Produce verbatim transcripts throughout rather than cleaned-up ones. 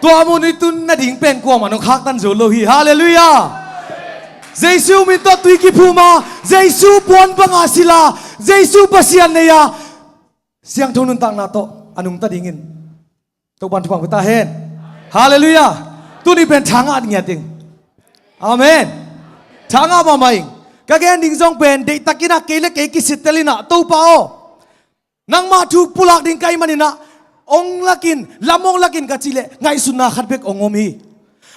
Tua mun i tun nading pen kuamah nong khaktan zo lo hi. Halleluiah. Jesu min tawh tui kiphum a, Jesu puan banga sila, Jesu Pasian nei a, siangtho nuntakna tawh a nungta dingin Topan thupha pia ta hen. Halleluiah. Tuni pen thangah ngiat ding. Amen. Thangah mahmah ing. Ka gen ding zong pen deihtakin ah kei le kei kisittel in ah, Topa aw, nangmah thu pulak ding ka hih manin ah, ong lakin, lam ong lakin ka cih leh ngaihsutna khat bek ong om hi.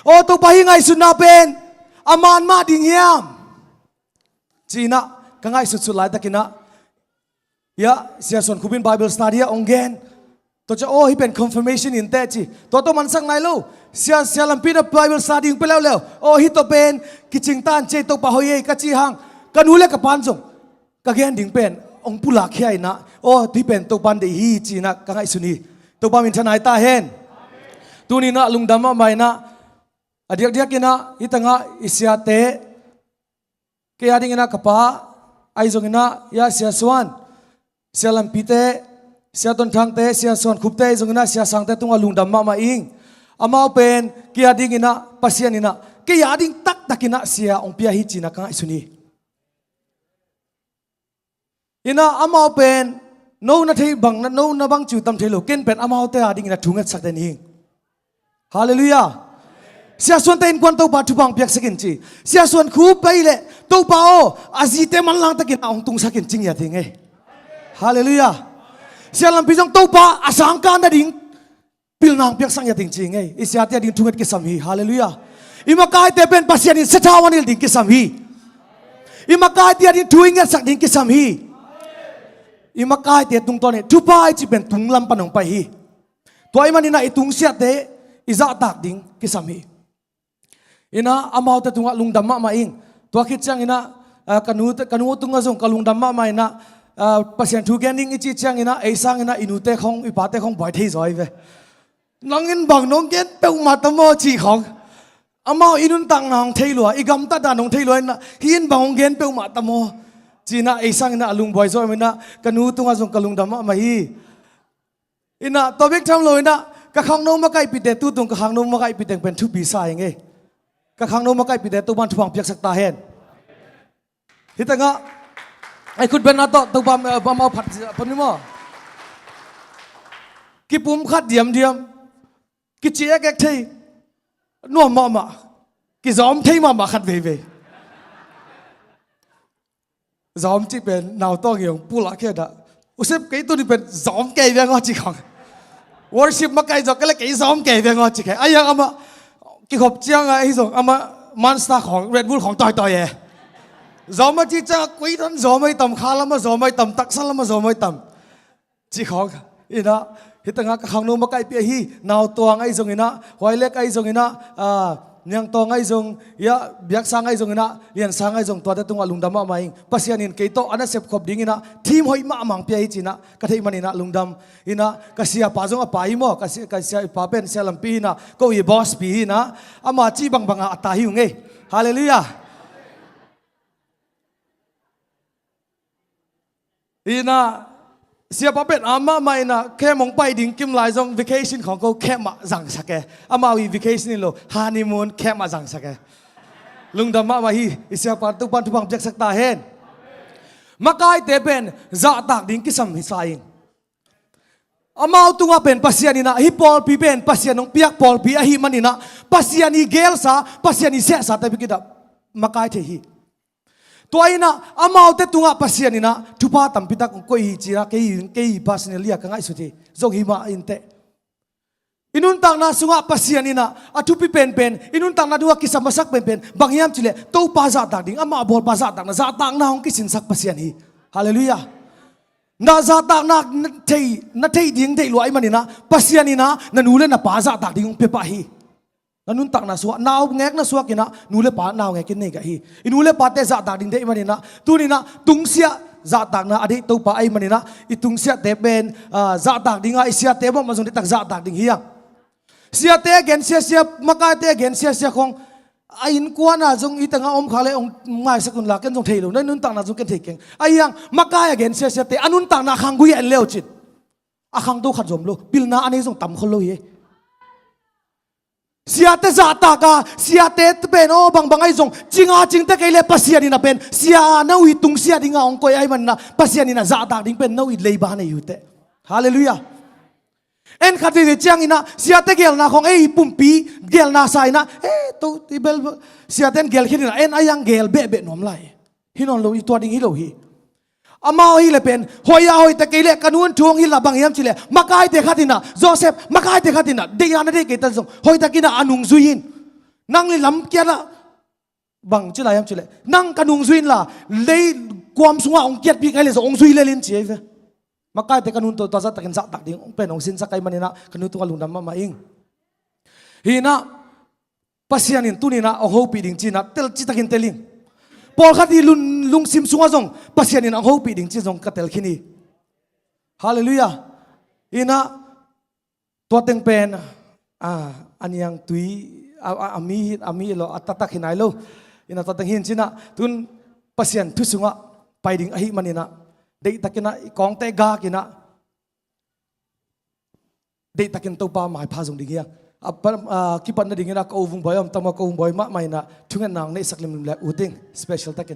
Aw Topa, hih ngaihsutna pen a man mah ding hiam, ci-in ah ka ngaihsutsut laitakin ah, ia, Sia Suan Khup in Bible study ah ong gen. Tua ciang, aw, hih pen confirmation in teh ci. Tua tawh mansak nai lo. Sia, Sia Lampi in ah Bible study ong pia leuleu. Aw, hih tawh pen kicing ta ci, Topa hoih ei ka cih hang, ka nu le ka pa'n zong ka gen ding pen ong pulak khia in ah, aw, hih pen Topa'n deih hi ci-in ah ka ngaihsun hi. Topa min thanai ta hen. Tuni-in ah lungdam mahmah in ah, a diakdiakin ah hih tangah i siate, kei a dingin ah ka pa ahi zongin ah, ia, Sia Suan, Sia Lampite, Sia Ton Thangte, Sia Suan Khupte ahi zongin ah, Sia Sangte tungah lungdam mahmah ing. Amau pen kei a dingin ah Pasian in ah kei a ding taktakin ah sia ong pia hi ci-in ah ka ngaihsun hi. In ah amau pen no na thei bang, no na bang ci uh tam thei lo, ken pen amaute a dingin ah thu ngetsak den hi. Halleluiah. Sia Suante innkuan Topa thupha ong piaksak in ci. Sia Suan Khup pen leh, Topa aw, a zite manlang takin ah ong tungsak in ci ngiat hi ing ei. Halleluiah. Sia Lampi zong, Topa, a sangkah nading pilna ong piaksak ngiat ing ci ing ei. I siate a ding thunget kisam hi. Halleluiah. I makaite pen Pasian in sathau a nilh ding kisam hi. I makaite a ding thu i ngetsak ding kisam hi. I makaite tungtawn in thupha i cih pen tunglam pan ong pai hi. Tua ahih manin ah i tungsiahte i zahtak ding kisam hi. In ah amaute tungah lungdam mahmah ing. Tua khit ciangin ah, ah, ka nu, ka nu tungah zong ka lungdam mahmah in ah, ah, Pasian thu gen ding i cih ciangin ah, ei sangin ah i nute khong, i pate khong buai thei zaw hi ve. Nang in bang nong gen peuhmah tam aw cih khong. Amau i nuntakna hong thei lua, i gamtatna hong thei lua in ah, hih in bang hong gen peuhmah tam aw, ci-in ah ei sangin ah a lungbuai zaw in ah, ka nu tungah zong ka lungdam mahmah hi. In ah tua bek tham lo in ah, ka khangno makaihpihte, tu tung ka khangno makaihpih teng pen thupi sa ing ei. Ka khangno makaihpihte Topa'n thupha ong piaksak ta hen. Hih tangah ei khut bengna tawh Topa, eh, amau phat, phat ni maw. Kipumkhat diamdiam, kici ekek thei, nuam mahmah, kizawm thei mahmah khat veivei. Zawm cih pen nautawng i ong pulak khia dah. U Sep, kei tuni pen zawm kei veng aw ci khong. Worship makaih zawh kei leh kei zawm kei veng aw ci kei. Ahi hang amah kikhop ciangah, ahi zong amah Monster khong, Red Bull khong tawitawi e. Zawm a cih ciangah koi dan zawm ahi tam, kha lamah zawm ahi tam, taksa lamah zawm ahi tam, ci khong. In ah hih tangah ka khangno makaihpih ahi, Nautawng ahi zongin ah, Huailek ahi zongin ah, ah, Niangtawng ahi zong, ia, Biaksang ahi zongin ah, Liansang ahi zong, tuate tungah lungdam mahmah ing. Pasian in kei tawh a nasep khop dingin ah thim hoih mahmah ong pia hi ci-in ah ka theih manin ah lungdam. In ah ka siapa zong a pa hi maw, ka sia, ka siapa pen Sia Lampi hi-in ah, ko i boss pi hi-in ah, ama cih bangbangah a ta hi ung ei. Halleluiah. In ah siapa pen a mahmah in ah, camp ong pai ding kim lai zong vacation khong ko camp ah zangsak e. Amau i vacation hi lo, honeymoon camp ah zangsak e. Lungdam mahmah hi. I siapa Topa'n thupha ong piaksak ta hen. Makaite pen zahtak ding kisam hi sa ing. Amau tungah pen Pasian in ah, hih pawlpi pen Pasian ong piak pawlpi ahih manin ah, Pasian i geelsa, Pasian i sehsate bek in ah makai thei hi. Tua in ah amaute tungah Pasian in ah thupha tampi tak ong koih hi ci-in ah kei, kei personally ah ka ngaihsut hi. Zong hi mah inteh. I nuntakna sungah Pasian in ah a thupi penpen, i nuntakna dungah kisam masak penpen bang hiam cih leh, Topa zahtak ding, amah bawlpa zahtakna, zahtakna hong kisinsak Pasian hi. Halleluiah. Na zahtakna na thei, na theih ding theih lua ahih manin ah, Pasian in ah na nu le na pa zahtak ding hong pia pah hi. Na nuntakna sungah, naungek na suak in ah, nu le pa naungek in nei kha hi. I nu le pate zahtak ding deih manin ah, tuni-in ah tungsiah zahtakna a deih Topa ahih manin ah, i tungsiahte pen, ah, zahtak ding a, i siate mahmah zong deihtak zahtak ding hi hang. Siate a gen siasia, makaite a gen siasia khong, a innkuan ah zong hih tangah om kha leh ong maisak un la, ken zong thei lo, na nuntakna zong ken thei keng. Ahi hang makai a gen siasiate a nuntakna a khanggui ah en le uh cin, a khangto khat zong om lo, pilna a nei zong tam khol lo hi. Siate zahtak a, siate pen aw bangbang ahi zong, cinga cingte kei le Pasian in a pen sia, no i tungsiah ding a hong koih ahi manin ah, Pasian in a zahtak ding pen no i leiba nei uh teh. Halleluiah. En khat veve ciangin ah siate gelna khong ei pumpi gelna sa in ah, eh, to i bel siate in gelkhin in ah, en a iang gel behbeh nuam lai. Hi nawn lo, i tua ding hi lo hi. Amau hi le pen hoih a hoih ta kei le ka nu in thu hong hilh a bang hiam cih le, makaite khat in ah, Joseph, makaite khat in ah, deihna na deih kei ta zong hoih takin ah a nung zui in. Nang le lam kiat ah bang ci lai hiam cih le, nang ka nung zui in la, lei kuam sungah hong kiatpih ka hi le zong hong zui lel in ci hi ve. Makaite ka nu in tua, tua zahtakin zahtak ding hong pen hong sinsak ahi manin ah ka nu tungah lungdam mahmah ing. Hi in ah Pasian in tuni in ah hong hopih ding ci in ah tel, citakin tel ing. Pawlkhat i lun, lungsim sungah zong Pasian in hong hopih ding ci zong ka tel khin hi. Halleluiah. Hi in ah tua teng pen, ah, a niangtui, a, a, a mi, a mi lo, a taktak hi nai lo. Hi in ah tua teng hi in ci in ah tun Pasian thu sungah pai ding ahi manin ah, deihtakin ah i kawngte gak in ah, deihtakin Topa maipha zong ding hi hang. A pa, a, kipatna dingin ah ka u Vung Bawi om tam a, ka u Vung Bawi mahmah in ah thungetna hong neihsak limlim le uh ting, special takin.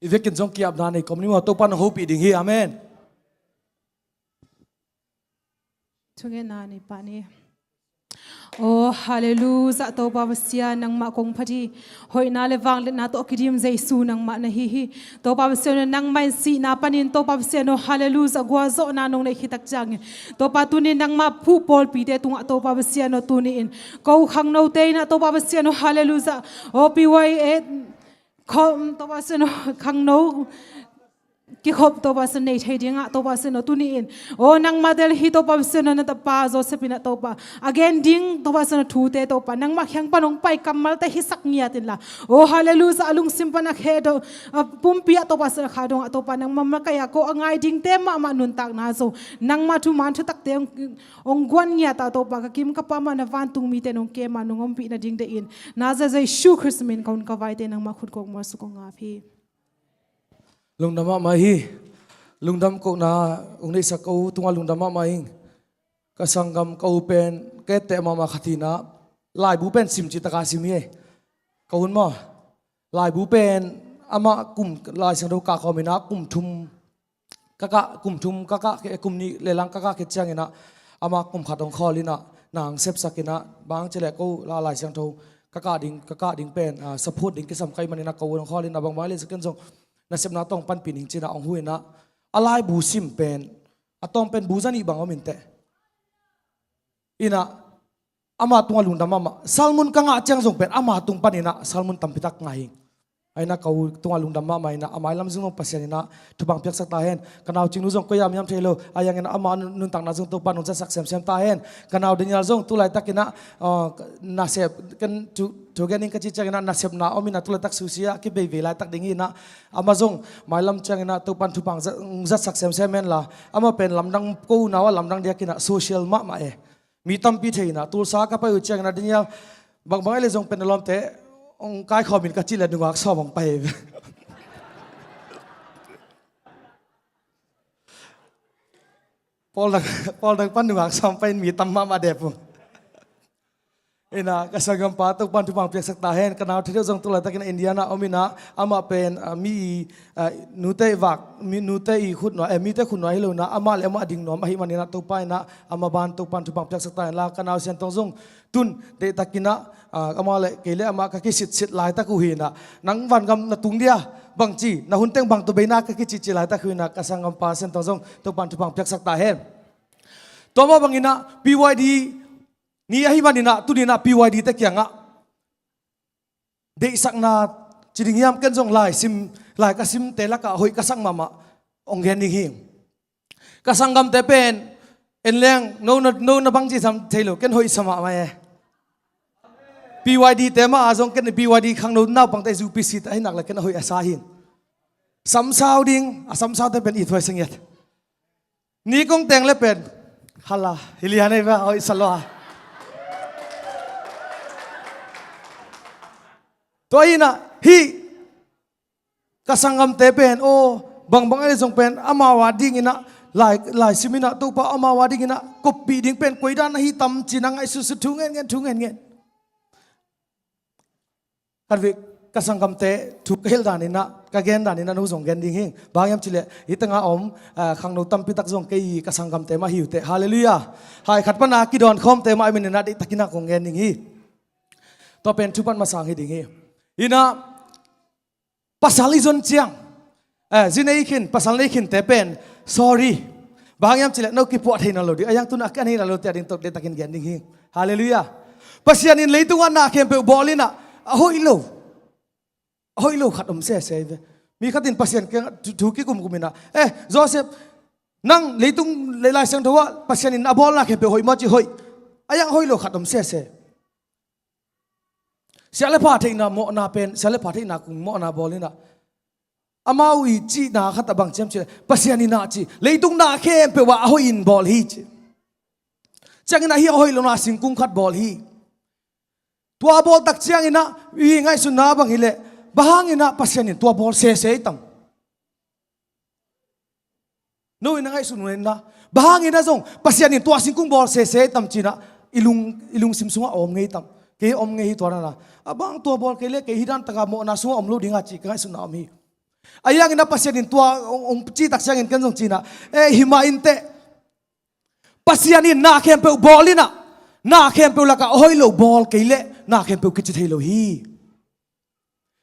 I vekin zong ki-apna nei kawm ni maw, Topa in hong hopih ding hi. Amen. Thungetna nei pah ni. Aw, halleluiah, Topa Pasian, nangmah kong phat hi. Hoihna le vangliatna tawh kidim Jesu nangmah na hi hi. Topa Pasian aw, nangmah in sihna panin, Topa Pasian aw, halleluiah, gualzawhna nong neih khit tak ciangin, Topa, tuni nangmah phuh pawlpite tungah, Topa Pasian aw, tuni in ko khangnote in ah, Topa Pasian aw, halleluiah, aw, P Y A, kho, Topa Pasian aw, khangno kikhop, Topa Pasian, nei thei dingah, Topa Pasian aw, tuni in, aw, nangmah Delhi, Topa Pasian aw, na tapa Joseph in ah, Topa, a gen ding, Topa Pasian aw, thute, Topa, nangmah kiang pan hong pai kammalte hisak ngiat inla, aw, halleluiah, a lungsim pan a khe do, a pumpi ah, Topa Pasian aw, kha dongah, Topa, nangmah makaih a ko a ngai dingte mahmah nuntakna zong, nangmah thuman thutakte hong, hong guan ngiat a, Topa, ka kim ka pam ah na vantung mite nong kem a nong ompih nading deih in, Nazareth Jesu Khrist min ka hun ka vaite nangmah khut kong mualsuak kong ap hi. Lungdam mahmah hi. Lungdam kohna hong neihsak ko tungah lungdam mahmah ing. Ka sanggam ka u pen ka etteh mahmah khat hi in ah, laibu pen sim cih tak a sim hi. Ka u in maw, laibu pen amah kum, Lai Siangtho kah khawm in ah kum thum ka kah, kum thum ka kah khit, kum nih le lang ka kah khit ciangin ah amah kum khat hong khawl in ah, na hong sepsak in ah, bang ci leh ko la Lai Siangtho ka kah ding, ka kah ding pen, ah, support ding kisam ka hih manin ah ka u in hong khawl in ah, bangbang le sa ken zong nasepna tawh hong panpih ning ci in ah hong hu in ah, a laibu sim pen a tawm pen bu za nih bang om in teh. In ah, ama tungah lungdam mahmah. Sermon ka ngah ciang zong pen ama tung panin ah sermon tampi tak ngah hi. Ahi in ah ka u tungah lungdam mahmah in ah, a mailam zong Pasian in ah thupha hong piaksak ta hen. Ka nau Cingnu zong koi-ah om hiam thei lo. Ahi hangin ah ama nuntakna zong Topa in hong zatsak semsem ta hen. Ka nau Daniel zong tu laitakin ah, ah, nasep, ken thu, thu gen ing ka cih ciangin ah nasepna om in ah tu laitak susia kibeibei laitak ding hi in ah, amah zong mailam ciangin ah Topa in thupha hong zat, hong zatsak semsem hen la. Amah pen lamdang, ko unau ah lamdang diakin ah social mahmah e. Mi tampi thei in ah, Tulsa ka pai uh ciangin ah, Daniel, bangbang ahi le zong pen a lawmte hong kaikhawm in ka cih leh nungak sawm hong pai. Pawl dang, pawl dang pan nungak sawm pai in mi tam mahmah dep uh. In ah, ka sanggampa Topa in thupha hong piaksak ta hen. Ka nau Thadeuh zong tu laitakin ah India ah om in ah, amah pen, ah, mi, ah, nute vak, mi, nute i khut nuai, eh, mite khut nuai hi lo in ah, amah le amah ding nuam ahih manin ah Topa in ah, amah ban Topa in thupha hong piaksak ta hen la. Ka nau Sian Tong zong tun deihtakin ah, ah, amah le kei le amah ka kisitsit laitak uh hi in ah, nang vangam na tung dia, bangci na hun teng bang tawh bei na, ka kicihcih laitak uh hi in ah, ka sanggampa Sian Tong zong Topa in thupha hong piaksak ta hen. Tua mah bangin ah P Y D ni ahih manin ah tuni in ah P Y D te kiangah deihsakna ci ding hiam, ken zong lai sim, lai ka simte lakah hoih ka sak mahmah hong gen ding hi. Ka sanggamte pen en leng, no na, no na bangci sam thei lo, ken hoih sa mahmah e. P Y D te mah a zong ken P Y D khangno naupangte U P C te ahi nak leh ken a hoih a sa hi. Samsau ding, a samsaute pen it huai sa ngiat. Ni kong teng le pen Hala, hi lian ei ve, oi, salua. Tua inah, hih ka sanggamte pen, aw, bangbang a lei zong pen amau a dinginah, lai, lai siminah Topa amau a dinginah koppih ding pen koidan ahi tam cinah ngaihsutsut thu ngen ngen, thu ngen ngen. Ka vek, ka sanggamte thu ka hilh daninah, ka gen daninah no zong gen ding hi. Bang hiam cileh, hih tengah om, ah, khangno tampitak zong kei ka sanggamte mah hi uh teh. Halleluiah. Hai khat pana kidawn khawmte mah i maninah deihtakinah kong gen ding hi. Tua pen thupat masang hi ding hi. Inah, pasal i zon ciang, eh, zi nei khin, pasal nei khinte pen, sorry. Bang hiam cileh no kipuah thei nawn lo ding, a yang tunah a kian hi nawn lo te a ding tawh deihtakin gen ding hi. Halleluiah. Pasian in leitungah na khempeuh bawl inah, a hoih lo, a hoih lo khat om sese hi ve. Mi khatin Pasian kiangah thu, thu kikumkum inah, eh, Joseph, nang leitung lei Lai Siangtho ah Pasian in a bawlna khempeuh hoih maw ci, hoih. A yang hoih lo khat om sese. Siah le pha theihna mawhna pen, siah le pha theihna kung mawhna bawl inah, amau i cihna khat a bang ciam cileh, Pasian inah ci, leitung na khempeuh ah a hoih in bawl hi ci. Ciangin ahi a hoih lona singkung khat bawl hi. Tua bawl tak cianginah i ngaihsunna bang hileh, bang hanginah Pasian in tua bawl sese i tam? No in a ngaihsun uh inah, bang hanginah zong Pasian in tua singkung bawl sese i tam cinah i lung, i lungsim sungah a om ngei tam? Kei om ngei hi tua dana. A bang tua bawl kei le kei hi dan taka mawhna sungah om lo dinga ci ka ngaihsunna om hi. A yanginah Pasian in tua ong, ong cih tak ciangin ken zong cinah, eh, hi mah inteh. Pasian in na khempeuh bawl inah, na khempeuh lakah a hoih lo bawl kei leh na khempeuh kici thei lo hi.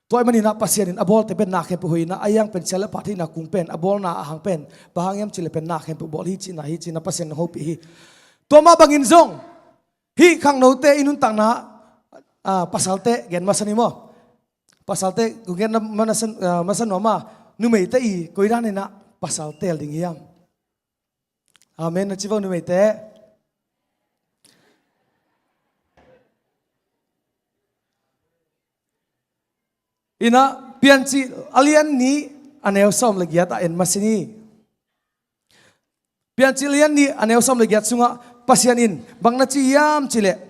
Tua ahih maninah Pasian in a bawlte pen na khempeuh hoih inah, a yang pen siah le pha theihna kung pen, a bawlna ahang pen, bang hang hiam cileh pen na khempeuh bawl hi cihna hi cinah Pasian in hopih hi. Tua mah bangin zong, hih khangnote i nuntakna, ah, pasalte gen masa ni maw? Pasalte kong gen masa, ah, masa nuam a, numeite i koidan inah pasal teel ding hiam? Amen na ci vo numeite. Inah Piancil a lian nih a neu sawm le giat ah en masa ni. Piancil a lian nih a neu sawm le giat sungah Pasian in bang na ci hiam cileh,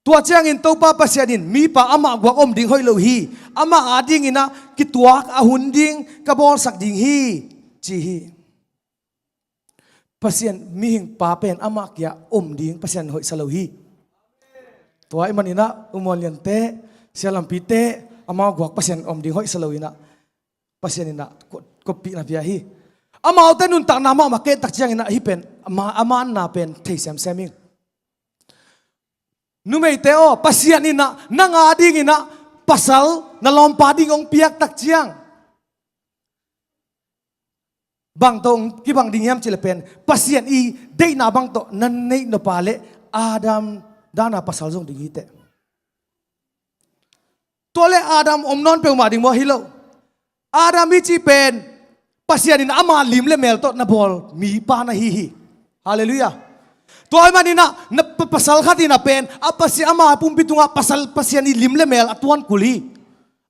tua ciangin Topa Pasian in, mipa amah guak om ding hoih lo hi. Amah adinginah kituak a hun ding ka bawlsak ding hi, ci hi. Pasian mihing pa pen amah kia om ding Pasian hoihsa lo hi. Tua ahih maninah U Muan Liante, Sia Lampite, amau guak Pasian om ding hoihsa lo inah Pasian inah ko-, koppihna pia hi. Amaute nuntakna mahmah kehtak cianginah hih pen ama, a manna pen thei semsem ing. Numeite aw, Pasian inah nang adinginah pasal na lawmpa ding hong piak tak ciang, bang tawh hong kibang ding hiam cileh pen, Pasian i deihna bang tawh na neih nop a leh Adam dana pasal zong ding hi teh. Tua le Adam om nawn peuhmah ding maw? Hi lo. Adam i cih pen Pasian in ama lim le mel tawh na bawl mipa na hi hi. Halleluiah. Tua ahih maninah na pa-, pasal khat inah pen a Pasi-, ama pumpi tungah pasal, Pasian i lim le mel a tuan kul hi.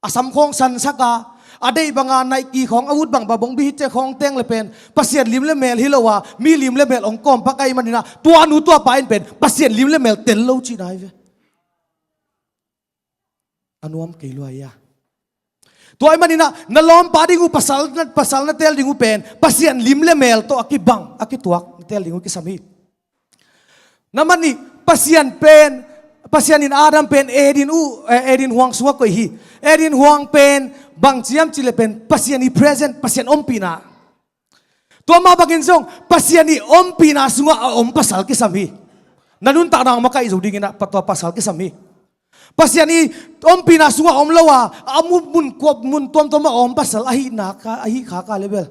A samkhawng sansak a, a deih banga naihki khawng a ut bang babong bihitce khawng teng le pen Pasian lim le mel hi lo a, mi lim le mel hong kawmpak ahih maninah tua nu tua pa in pen Pasian lim le mel tel lo cihna hi ve. A nuam kei lua ia. Tua ahih maninah na lawmpa ding uh pasal, pasal na teel ding uh pen Pasian lim le mel tawh a kibang, a kituak na teel ding uh kisam hi. Na mah nih, Pasian pen, Pasian in Adam pen Eden uh, eh, Eden huang sungah koih hi. Eden huang pen bang ciam cileh pen Pasian i present, Pasian ompihna. Tua mah bangin zong Pasian i ompihna sungah a om pasal kisam hi. Na nuntakna hong makaih zo dinginah pa-, tua pasal kisam hi. Pasian i ompihna sungah om lo a, a mun, mun kuap, mun tuamtuam a om pasal ahi nak a, ahi khak a level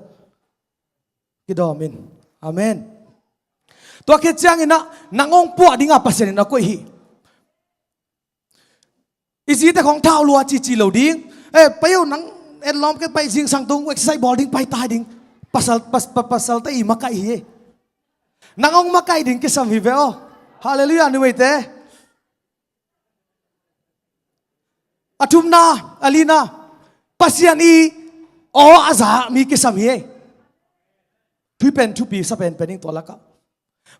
kidawm in. Amen. Tua khit cianginah nang hong puah dinga Pasian in a koih hi. I zite khawng thau lua cici lo ding. Eh, pai o nang, en lawm kei pai, zingsang tung exercise bawl ding pai tai ding. Pasal, pas-, pa-, pasalte i makaih hi. Nang hong makaih ding kisam hi ve aw. Halleluiah numeite. A thumna, a lina, Pasian i aw a za mi kisam hi. Thui pen thupi sa penpen ing tua lakah.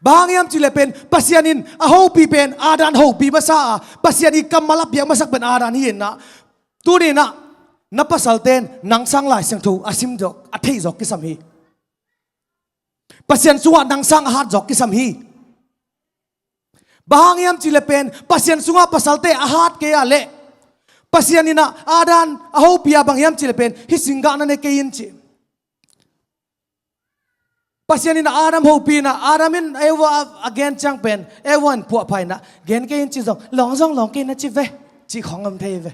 Bang hang hiam cih leh pen Pasian in a hopih pen Adam hopih masa a, Pasian i kammal a piak masak pen Adam hi in ah. Tuni in ah na pasalte in nang sang Lai Siangtho a sim zawk, a theih zawk kisam hi. Pasian sungah nang sang a hat zawk kisam hi. Bang hang hiam cih leh pen Pasian sungah pasalte a hat kei a leh, Pasian in ah Adam a hopih a bang hiam cih leh pen hih singgah na ne kei in ci. Pasian in ah Adam hopih in ah, Adam in Eva a, a gen ciang pen Eva in puahpha in ah gen kei in ci zong, lawng zong lawng kei na ci ve, cih khawng om thei ve.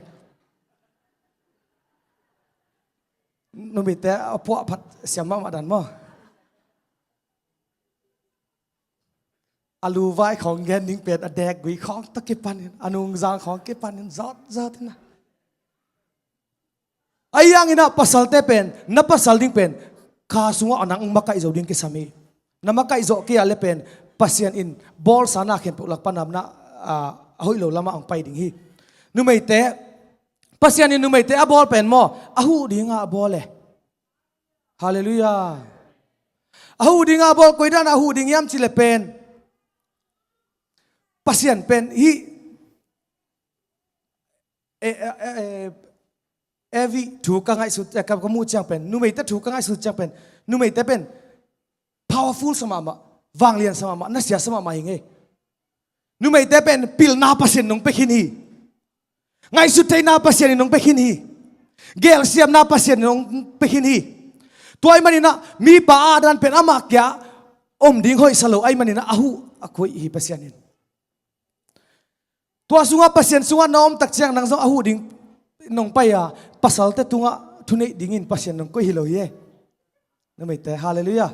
Numite a puahphat siam mahmah dan maw. A lu vai khawng gen ding pen a dekgui khawng tawh kipanin, a nungzang khawng kipanin zawtzawt in ah. Ahi hangin ah pasalte pen, na pasal ding pen kha sungah nang makaih zo ding kisam hi. Na makaih zawh kei a leh pen Pasian in bawlsa na khempeuh lak pan a na, ah, a hoih lo lamah hong pai ding hi. Numeite, Pasian in numeite a bawl pen maw, a huh dingah a bawl e. Halleluiah. A huh dingah a bawl, koi dan a huh ding hiam cih leh pen Pasian pen hih, e, e, e, e, Evi thu ka ngaihsut, eh, ka, ka muh ciang pen, numeite thu ka ngaihsut ciang pen, numeite pen powerful sa mahmah, vanglian sa mahmah, nasia sa mahmah hi ngei. Numeite pen pilna Pasian in hong pia khin hi. Ngaihsut theihna Pasian in hong pia khin hi. Gelsiamna Pasian in hong pia khin hi. Tua ahih manin ah mipa Adam pen amah kia om ding hoih sa lo ahih manin ah a huh a koih hi Pasian in. Tua sungah, Pasian sungah na om tak ciang nang zong a huh ding nong pai a, pasalte tungah thuneih dingin Pasian nong koih hi lo hi e. Numeite, halleluiah.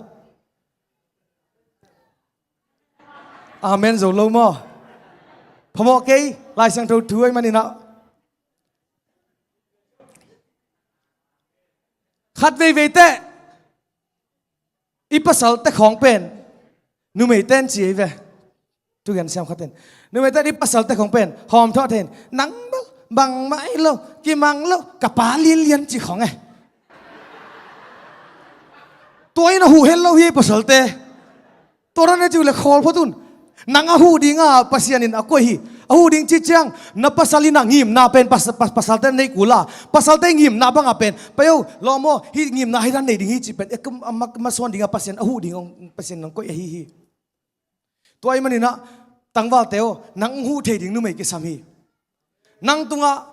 Amen zo lo maw? Phamawh kei, Lai Siangtho thu ahih manin ah. Khat veivei teh i pasalte khawng pen numeite in ci hi ve. Thugen siam khat in, numeite in i pasalte khawng pen hawmthawh thei in, nang bel bangmah hi lo, kimang lo, ka pa lianlian ci khawng e. Tua in a huh het lo hi pasalte. Tua dan a ci uh leh khawl phot un. Nang a huh dingah Pasian in a koih hi. A huh ding cih ciang, na pasal in a ngimna pen pas-, pas-, pasalte neih kul a, pasalte ngimna bangah pen, pai o, lawm aw, hih ngimna hih dan nei ding hi cih pen, e, a ma-, masuan dingah Pasian a huh ding hong, Pasian in hong koih ahi hi. Tua ahih manin ah, tangvalte aw, nang hong huh thei ding numei kisam hi. Nang tungah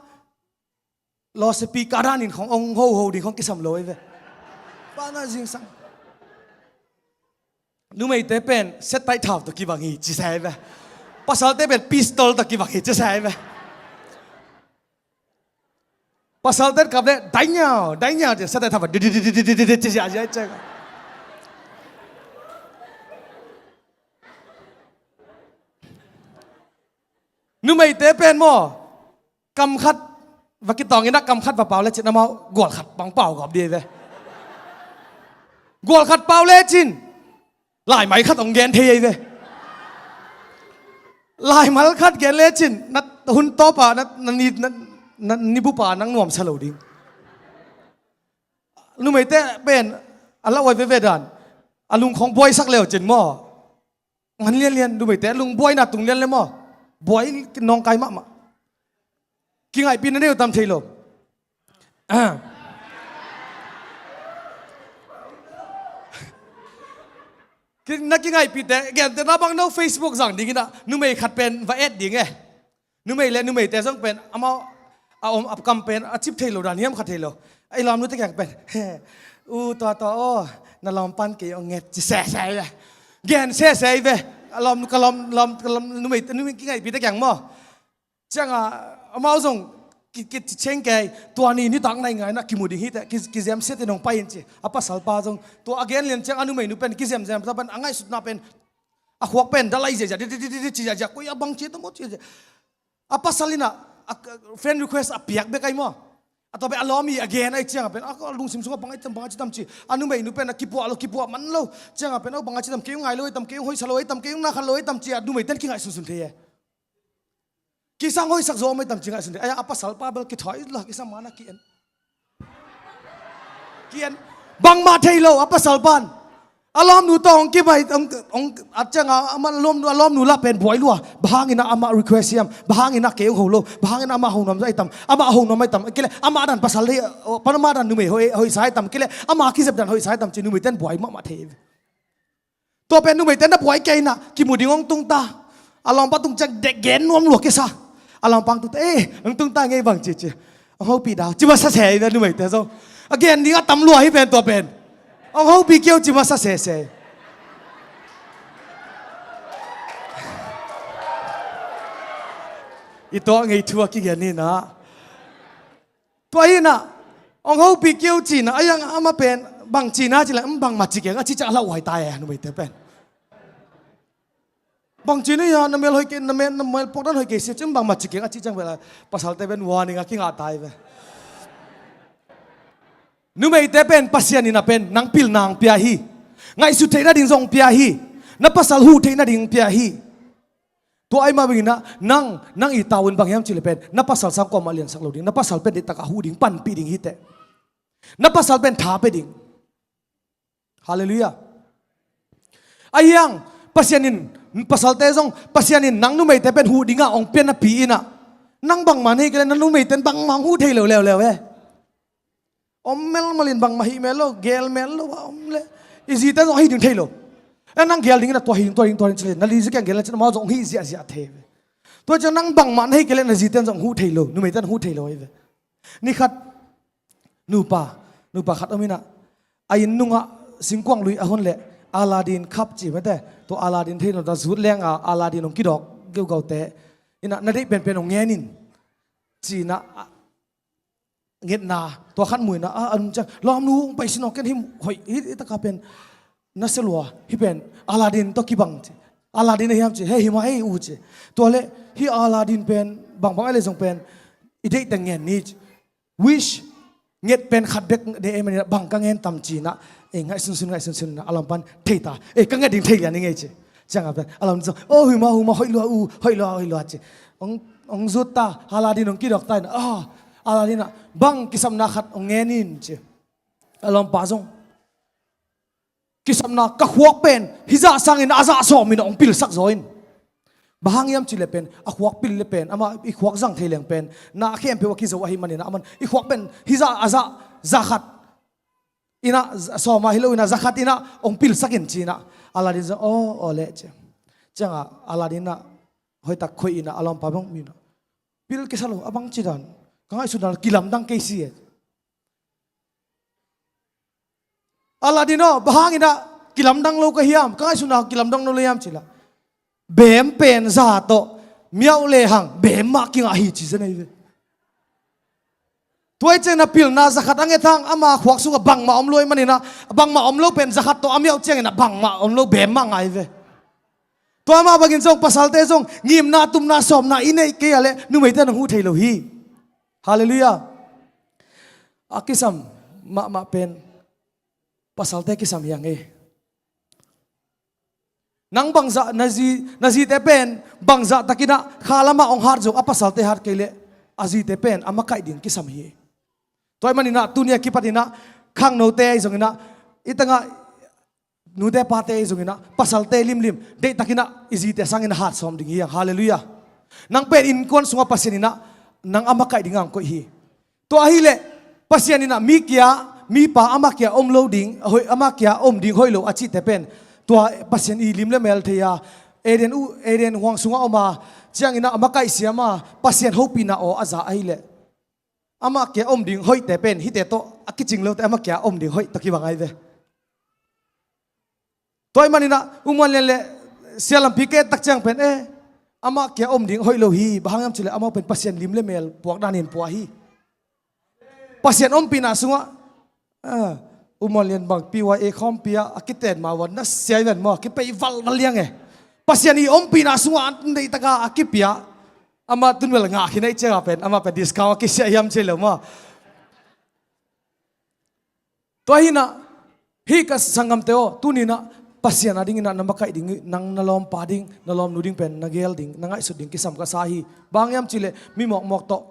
lawsepi kah danin khawng hong hoho ding khawng kisam lo hi ve. Pana zingsang. Numeite pen set taih thau tawh kibang hi ci sa hi ve. Pasalte pen pistol tawh kibang hi ci sa hi ve. Pasalte kap leh dainiau, dainiau ci, set taih thau di di di ci, ci, ci, ci. Numeite pen maw, kam khat va kitawng in ah, kam khat va pau lecin amau gual khat bang pau gawp ding hi ve. Gual khat pau lecin laimal khat hong gen thei hi ve. Laimal khat gen lecin na hun tawp a, na, na ni, na, na ni bup a nang nuamsa lo ding. Numeite pen a lauhuai veve dan, a lung khawng buaisak le uh cin maw. Ngan lianlian, numeite lungbuaina tung lian le maw. Buai nawngkai mahmah. Kingaihpih na nei uh tam thei lo. Ah. Ki-, na kingaihpihte, gentehna bang no Facebook zang dingin ah, numei khat pen va et ding e. Numei le numeite zong pen, amau a om, a kam pen a cip thei lo dan hiam, kha thei lo. A i lawmnute kiang pen, u, tua tua aw, na lawm pan kei hong et ci sese hi ve. Gen sese hi ve. A lawm, ka lawm, lawm, ka lawm, numei, numei kingaihpihte kiang maw. Ciangah amau zong ki, ki, ki ceng kei, tua ni nitak nai ngai in ah kimu ding hi teh, ki, kizemsia teh nong pai in ci. A pasalpa zong tua a gen lian ciang a numeinu pen kizemzem ta pen, a ngaihsutna pen a khuak pen dalai ziazia, di, di, ci ziazia, koi a bang ci ta maw ci ziazia. A pasal in ah, a, friend request a piak bek ahi maw. A tua pen a lawm hi a gen ahih ciangah pen, a, a lungsim sungah bang ahi tam, bang ahi tam ci. A numeinu pen a kipuah lo, kipuah man lo. Ciangah pen, o, bang ahi tam, kei hong ngai lo ahi tam, kei hong hoihsa lo ahi tam, kei hong na khat lo ahi tam ci a numeite in kingaihsunsun thei e. Kisang hoihsak zaw om ahi tam ci ngaihsun thei. Aia, a pasalpa bel kithawi lo, kisam man a ki-en. Ki-en. Bangmah thei lo, a pasalpa in. A lawmnu tawh hong kimai, hong, hong, a cianga, amah lawmnu, a lawmnu lah pen buai lua. Bang hangin ah amah request hiam? Bang hangin ah kei hong ho lo? Bang hangin ah amah ho nuam zah hiam? Amah ho nuam hiam? Kei leh amah dan pasal lei, pan amah dan numei hoih, hoihsa hiam? Kei leh amah kizep dan hoihsa hiam? Ci numeite'n buai mahmah thei. Tua pen numeite'n na buai kei in ah kimu ding hong tungta. A lawmpa tung ciang dek gen nuam lua kisa. A lawmpa hong tungta, eh, hong tungta ngei bang ci ci. Hong hopih dau ci masa sese in ah numeite zong. A gen ding a tam lua hi pen tua pen. Hong hopih kei un ci masa sese. I tua ngei thu a kigen in ah. Tua hi in ah, hong hopih kei un ci in ah, a hiang amah pen, bang ci na ci leh, "Bangmah ci keng," a ci ciang a lauhuai ta e, numeite pen. "Bang ci na hia, na mel hoih kei, na mel, na mel puak dan hoih kei sia," ci, "Bangmah ci keng," a ci ciang bel a, pasalte pen warning a kingah ta hi ve. Numeite pen, Pasian in ah pen, nang pilna hong pia hi. Ngaihsut theihna ding zong hong pia hi. Na pasal huh theihna ding hong pia hi. Tua ahih mah bangin ah, nang, nang i tau un bang hiam ci leh pen, na pasal sang kuamah liansak lo ding, na pasal pen deihtak a huh ding, panpih ding hi teh. Na pasal pen tha pia ding. Halleluiah. A hiang, Pasian in, pasalte zong, Pasian in nang numeite pen huh ding a hong pia napi in ah, nang bangmah na hih kei leh na numeite'n bangmah hong huh thei lo leuleu e. Om melmal in bangmah hih mel lo, gel mel lo a om leh. I zite'n zong ahi ding thei lo. Eh, nang gel ding in ah tua hi ding, tua hi ding, tua hi ding ci leh, na li zia kiang gel na ci leh amau zong hih ziahziah thei ve. Tua ciang nang bangmah na hih kei leh na zite'n zong huh thei lo, numeite'n huh thei lo ahi ve. Ni khat, nupa, nupa khat om in ah, a inn nungah singkuang lui a hon leh, Aladdin cup ci mate, tua Aladdin thei nawn ta, zut leng a Aladdin hong kidawk geugaute in ah, "Na deih penpen hong ngen in," ci in ah, ngetna tua khat mu in ah, a, a nung ciang, "Lawmnu, hong pai sin aw, ken hih hoih, hih, hih taka pen na sia lua, hih pen Aladdin tawh kibang," ci. "Aladdin ahi hiam?" ci. "He, hi mah ei u," ci. "Tua leh hih Aladdin pen bangbang ahih leh zong pen i deih teng ngen ni," ci. "Wish, nget pen khat bek nei ei manin ah bang ka ngen tam?" ci in ah, eh, ngaihsunsun, ngaihsunsun in ah, a lawmpa'n thei ta, "Eh, ka nget ding thei lian ing ei," ci. Ciang a pen a lawm zong, "Oh, hi mah, hi mah, hoih lua u, hoih lua, hoih lua," ci. Hong, hong zut ta, Aladdin hong kidawk ta in ah, "Ah, Aladdin ah, bang kisapna khat hong ngen in," ci. A lawmpa zong kisapna, "Ka khuak pen hih zah sangin a zah sawm in ah hong pilsak zaw in. Bang hang hiam ci leh pen, a khuak pil leh pen, amah i khuak zang thei leng pen na khempeuh a kizo ahih manin ah, aman i khuak pen hih zah, a zah, za khat in ah, sawm ah hi lo in ah, za khat in ah hong pilsak in," ci in ah, Aladdin zong, "Aw, aw leh," ci. Ciang a Aladdin in ah hoihtak khoih in ah, a lawmpa bang mi in ah, "Pil kisa lo, a bang ci dan, ka ngaihsutna kilamdang kei si e." "Aladdin aw, bang hangin ah kilamdang lo ka hiam, ka ngaihsutna kilamdang lo hiam?" ci leh, "Beem pen za tawh miauh lehang beem mah kingah hi," ci zen ahi ve. Tua ahih ciangin ah pilna za khat a nget hang, ama khuak sungah bangmah om lo ahih manin ah, bangmah om lo pen za khat tawh a miauh ciangin ah bangmah om lo, beem mah ngah hi ve. Tua mah bangin zong pasalte zong ngimna, tumna, sawmna i neih kei a leh numeite'n hong huh thei lo hi. Halleluiah. A kisam mahmah pen pasalte kisam hi hang e. Nang bangzah, na zi, na zite pen bangzah takin ah kha lamah hong hat zong, a pasalte hat kei leh a zite pen a makaih ding kisam hi. Tua ahih manin ah tuni a kipat in ah khangnote ahi zongin ah, i tangah nute pate ahi zongin ah, pasalte limlim deihtakin ah i zite sangin a hat sawm ding hi hang. Halleluiah. Nang pen innkuan sungah Pasian in ah nang a makaih dingin hong koih hi. Tua ahih leh Pasian in ah mi kia, mipa amah kia om lo ding, hoih, amah kia om ding hoih lo a cihte pen, tua Pasian i lim leh mel thei a, Eden u, Eden huang sungah om a, ciangin ah a makaih siam a, Pasian hopihna aw a za ahih leh, amah kia om ding hoihte pen hihte tawh a kicing lote, amah kia om ding hoih tawh kibang ahi ve. Tua ahih manin ah U Muan Lian leh Sia Lampi ka et tak ciang pen, eh, amah kia om ding hoih lo hi, bang hang hiam ci leh amau pen Pasian lim leh mel puak danin pua hi. Pasian ompihna sungah, ah, U Muan Lian bang P Y A khawmpi ah a kiten ma ua na sia hi ven maw, kipei valval liang e. Pasian i ompihna sungah an deihtak a a kipia, amah tun bel ngah khin ahih ciangin pen, amah pen discount a kisia hiam ci lo maw. Tua hi in ah, hih ka sanggamte aw, tuni in ah Pasian a dingin ah na makaih ding, nang na lawmpa ding, na lawmnu ding pen na gel ding, na ngaihsut ding kisam ka sa hi. Bang hang hiam ci leh mi mawkmawk tawh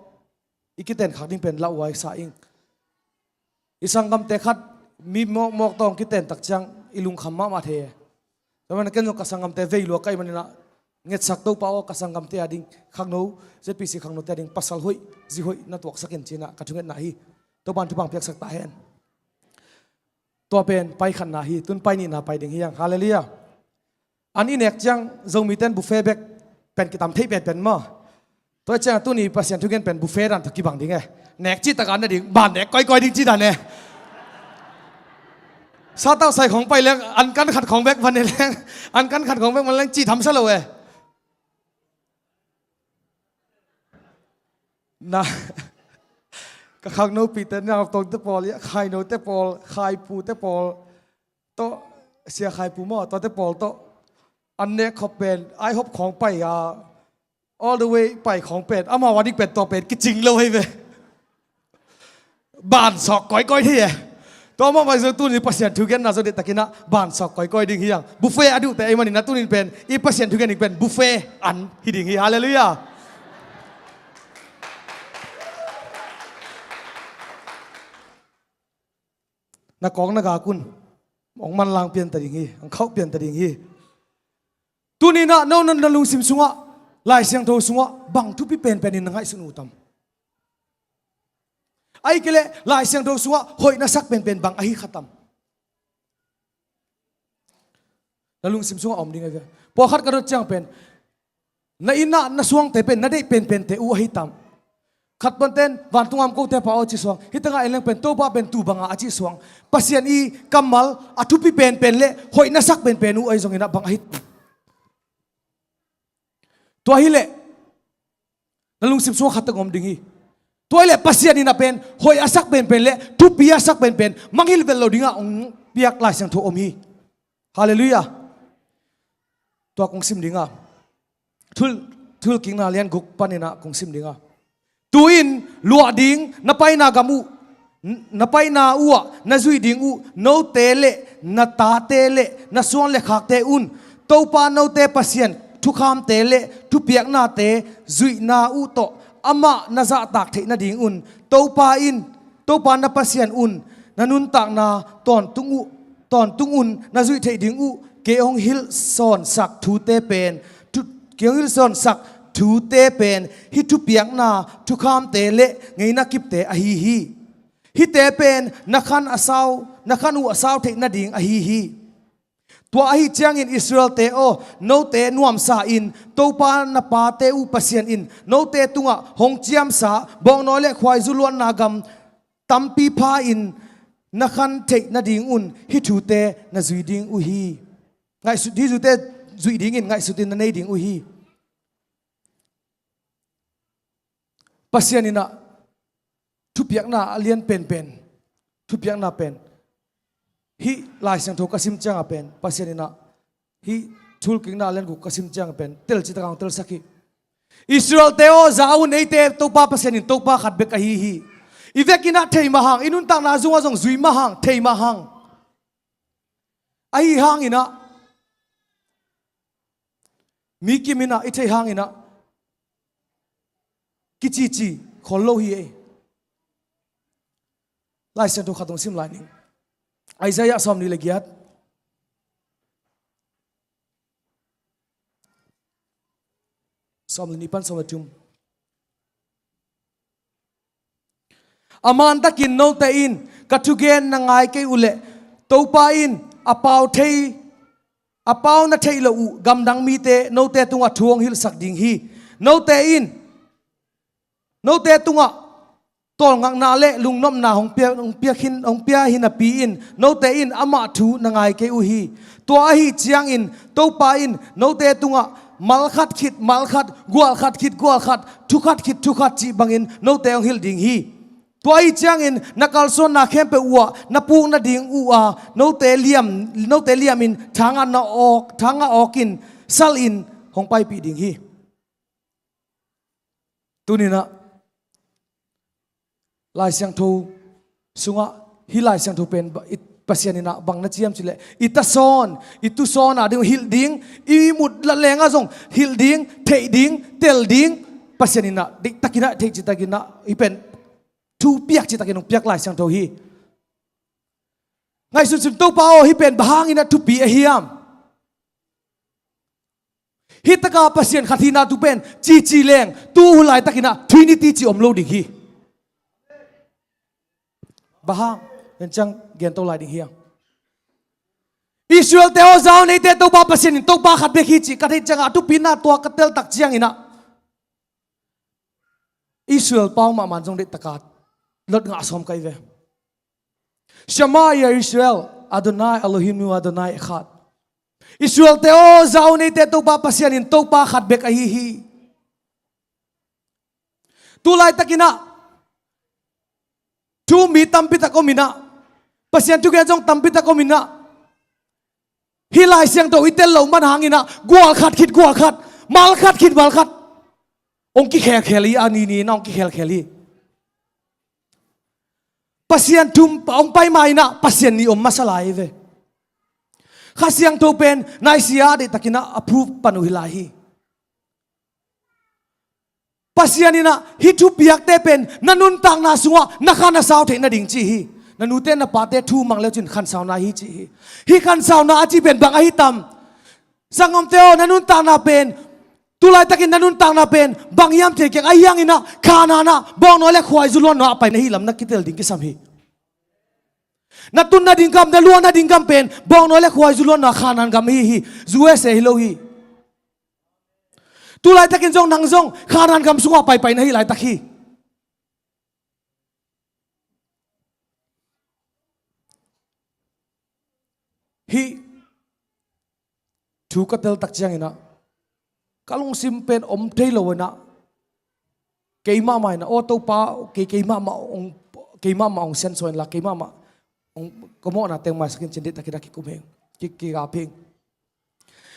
i kiten khak ding pen lauhuai sa ing. I sanggamte khat mi mawkmawk tawh hong kiten tak ciang, i lungkham mahmah thei e. Tua manin ken zong ka sanggamte vei lua ka hih manin ah, ngetsak Topa aw, ka sanggamte a ding khangno, Z P C khangnote a ding pasal hoih, zi hoih na tuaksak in ci-in ah ka thungetna hi. Topa'n thupha piaksak ta hen. Tua pen pai khatna hi, tun pai nihna pai ding hi hang. Halleluiah. An i nek ciang Zomite'n buffet bek pen kitam thei penpen maw. Tua ciang tuni Pasian thugen pen buffet dan tawh kibang ding e. Nek cih tak a na ding, ban nek kawikawi ding cih dan e. Satau sai khawng pai leng, an kan khat khawng bek va ne leng, an kan khat khawng bek va ne leng cih tham sa lo e. Na, ka khangno pite, nautawngte pawl, khainote pawl, khaipute pawl tawh, sia khaipu maw, tuate pawl tawh an nek khop pen, IHOP khawng pai a, all the way pai khawng pen, amau a ding pen tua pen kicing lo hi ve. Ban sawk kawikawi thei e. Tua mah bang zong tuni Pasian thugenna zong deihtakin ah ban sawk kawikawi ding hi hang. Buffet a duhte ahih manin ah tuni pen i Pasian thugen ding pen buffet an hi ding hi. Halleluiah. Na kawng na gak un, hong manlang pian ta ding hi, hong khauh pian ta ding hi. Tuni-in ah no na, na lungsim sungah, Lai Siangtho sungah bang thupi penpen in na ngaihsun uh tam? Ahih kei leh Lai Siangtho sungah hoih na sak penpen bang ahi kha tam? Na lungsim sungah a om ding ahi ve. Pawlkhat ka dot ciang pen, na inn ah na suangte pen na deih penpente uh ahi tam? Khat puanten vantung a om kote pa aw ci suang, hih tengah en leng pen Topa pen tu banga a ci suang, Pasian i kammal a thupi penpen le hoih na sak penpen uh ahi zongin ah bang ahi tam? Tua hileh na lungsim sungah khat teng om ding hi. Tua hileh Pasian in ah pen hoih a sak penpen le thupi a sak penpen, mangngilh vet lo dingah hong piak Lai Siangtho om hi. Halleluiah. Tua kong sim ding a, Thul, Thulkikna lian guk panin ah kong sim ding a, tu-in luah ding na paina gam uh, na paina uhah na zuih ding uh note le na tate le na suan le khakte un Topa note Pasian thukhamte le thupiaknate zuihna uh tawh amah na zahtak theih nadingun Topa in, Topa na Pasian un na nuntakna tawntung uh, tawntung un na zuih theih ding uh kei hong hilhsawnsak thute pen, thu, kei hong hilhsawnsak thute pen hih thupiakna thukhamte le ngeina kipte ahi hi. Hihte pen na khan a sau, na khan uh a sau theih nading ahi hi. Tua ahi ciangin Israel-te aw, note nuamsa in Topa na pate uh Pasian in note tungah hong ciamsa bawngnawi le khuaizu luanna gam tampi pha-in na khan theih nadingun hih thute na zui ding uh hi. Ngaihsut, hih thute zuih dingin ngaihsutin na nei ding uh hi. Pasian in ah thupiakna a lian penpen, thupiakna pen hih Lai Siangtho ka sim ciangah pen Pasian in ah hih Thulkikna a lian guk ka sim ciangah pen telcitak a hong telsak hi. Israel-te aw, za un, eite Topa Pasian in Topa khat bek ahi hi. I vekin ah thei mah hang, i nuntakna sungah zong zui mah hang, thei mah hang. Ahi hangin ah mi kim in ah i theih hangin ah kicici khol lo hi ei. Lai Siangtho khat hong sim lai ning. Isaiah sawmnih le giat, sawm le nih pan sawm le thum. A mantakin note in ka thugen na ngai kei uhleh Topa in a pau thei, a pau na theih loh uh gamdang mite note tungah thu hong hilhsak ding hi. Note in, note tungah tawlngakna le lungnopna hong pia, hong pia khin, hong pia hi napi in note in amah thu na ngai kei uh hi. Tua ahi ciangin Topa in note tungah malkhat khit malkhat, gualkhat khit gualkhat, thukhat khit thukhat cih bangin note hong hilh ding hi. Tua ahi ciangin na kalsuanna khempeuh uhah na puk nading uh a, note liam, note liamin thangah na awk, thangah awkin salin hong paipih ding hi. Tuni-in ah Lai Siangtho sungah, hih Lai Siangtho pen ba-, i Pasian in ah bang na ci hiam cih leh, i tasawn, i tusawn a ding hilh ding, i mut la lengah zong hilh ding, theih ding, tel ding, Pasian in ah deihtakin ah, theih citakin ah, hih pen thu piak citakin hong piak Lai Siangtho hi. Ngaihsun sun, Topa aw, hih pen bang hangin a thupi a hiam? Hih taka Pasian khat hihna thu pen cici leng tu hun laitakin ah Trinity ci om lo ding hi. Bang hang? Ken ciang gen to lai ding hiam? Israel-te aw, za un, eite Topa Pasian in Topa khat bek hi ci ka theih ciangah a thupina tua ka tel tak ciangin ah Israel pau mahmah zong deih taka lot ngah sawm ka hi ve. Shema ya Israel, Adonai Eloheinu Adonai echad. Israel-te aw, za un, eite Topa Pasian in Topa khat bek ahi hi. Tu laitakin ah thu mi tampi tak om in ah, Pasian thugen zong tampi tak om in ah, hih Lai Siangtho i tel loh man hangin ah gual khat khit gual khat, mal khat khit mal khat hong kikhelkhel hi, a ni ni in ah hong kikhelkhel hi. Pasian thu hong pai ma in ah Pasian nih om masa lai hi ve. Kha Siangtho pen Nicaea a deihtakin ah a proof pan uh hi lai hi. Pasian in ah hih thupiakte pen na nuntakna sungah na khan a sau theih nading ci hi. Na nute na pate thu mang le uh cin khansauna hi ci hi. Hih khansauna a cih pen bang ahi tam? Sanggamte aw, na nuntakna pen, tu laitakin na nuntakna pen bang hiam thei keng, ahi hangin ah Kanaan ah bawngnawi le khuaizu luanna ah a pai na hih lam na kitel ding kisam hi. Na tun nading gam, na luan nading gam pen bawngnawi le khuaizu luanna Kanaan gam ahi hi. U S A hi lo hi. Tu laitakin zong nang zong Kanaan gam sungah paipai na hih laitak hi. Hih thu ka tel tak ciangin ah ka lungsim pen om thei lo in ah, keimah mah in ah, aw Topa, kei, keimah mah hong, keimah mah hong siansuah inla, keimah mah hong, ka mawhna teng maisak in cin deihtakin ah kikum heng, ki, kigap heng.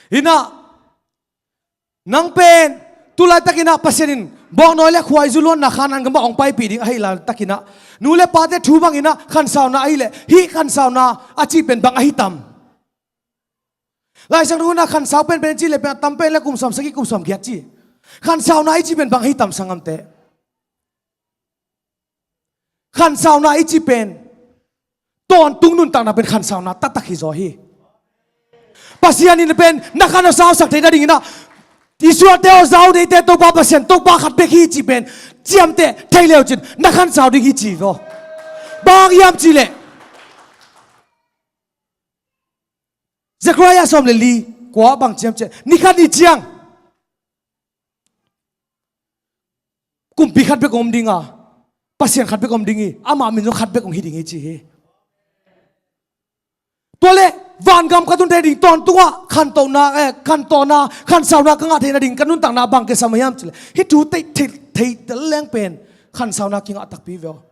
Hi in ah, nang pen tu laitakin ah Pasian in bawngnawi le khuaizu luanna Kanaan gam ah hong paipih ding ahih laitakin ah, nu le pate thu mang in ah khansauna ahih leh, hih khansauna a cih pen bang ahi tam? Lai Siangtho in ah khansau penpen ci le pen a tam pen le kum sawm sagih, kum sawm giat ci. Khansauna i cih pen bang ahi tam, sanggamte? Khansauna i cih pen tawntung nuntakna pen khansauna taktak hi zaw hi. Pasian in pen na khan a sausak theih nadingin ah, Israel-te aw, za un, eite Topa Pasian Topa khat bek hi cih pen ciamteh thei le uh cin na khansau ding hi ci hi zaw. Bang hang hiam cih leh, Zechariah sawm le li kua bang ciam ciah, ni khat ni ciang kumpi khat bek om ding a, Pasian khat bek om ding hi, amah min zong khat bek om hi ding hi ci hi. Tua leh vangam ka tun thei ding, tawntungah khantohna, eh, khantohna, khansauna ka ngah theih nading ka nuntakna bang kisam hiam cih leh, hih thu thei, thei, thei tel leng pen khansauna kingah takpi ve aw.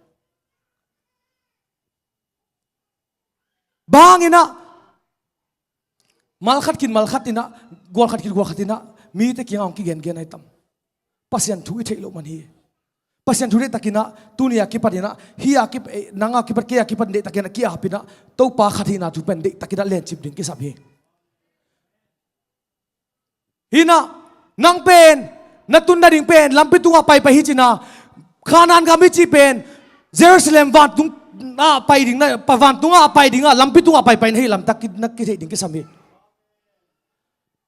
Bang hangin ah mal khat khit mal khat in ah, gual khat khit gual khat in ah mite kiangah hong kigengen ahi tam? Pasian thu i theih loh man hi. Pasian thu deihtakin ah tuni a kipat in ah, hih a kip-, eh, nang a kipat, kei a kipat deihtakin ah ki-ap in ah, Topa khat hihna thu pen deihtakin ah lencip ding kisam hi. Hi in ah, nang pen na tun nading pen lampi tungah paipai hi cin ah, Kanaan gam i cih pen Jerusalem vantung ah pai ding na, pa vantung ah pai ding ah, lampi tungah paipai na hih lam tak ki, na kitheih ding kisam hi.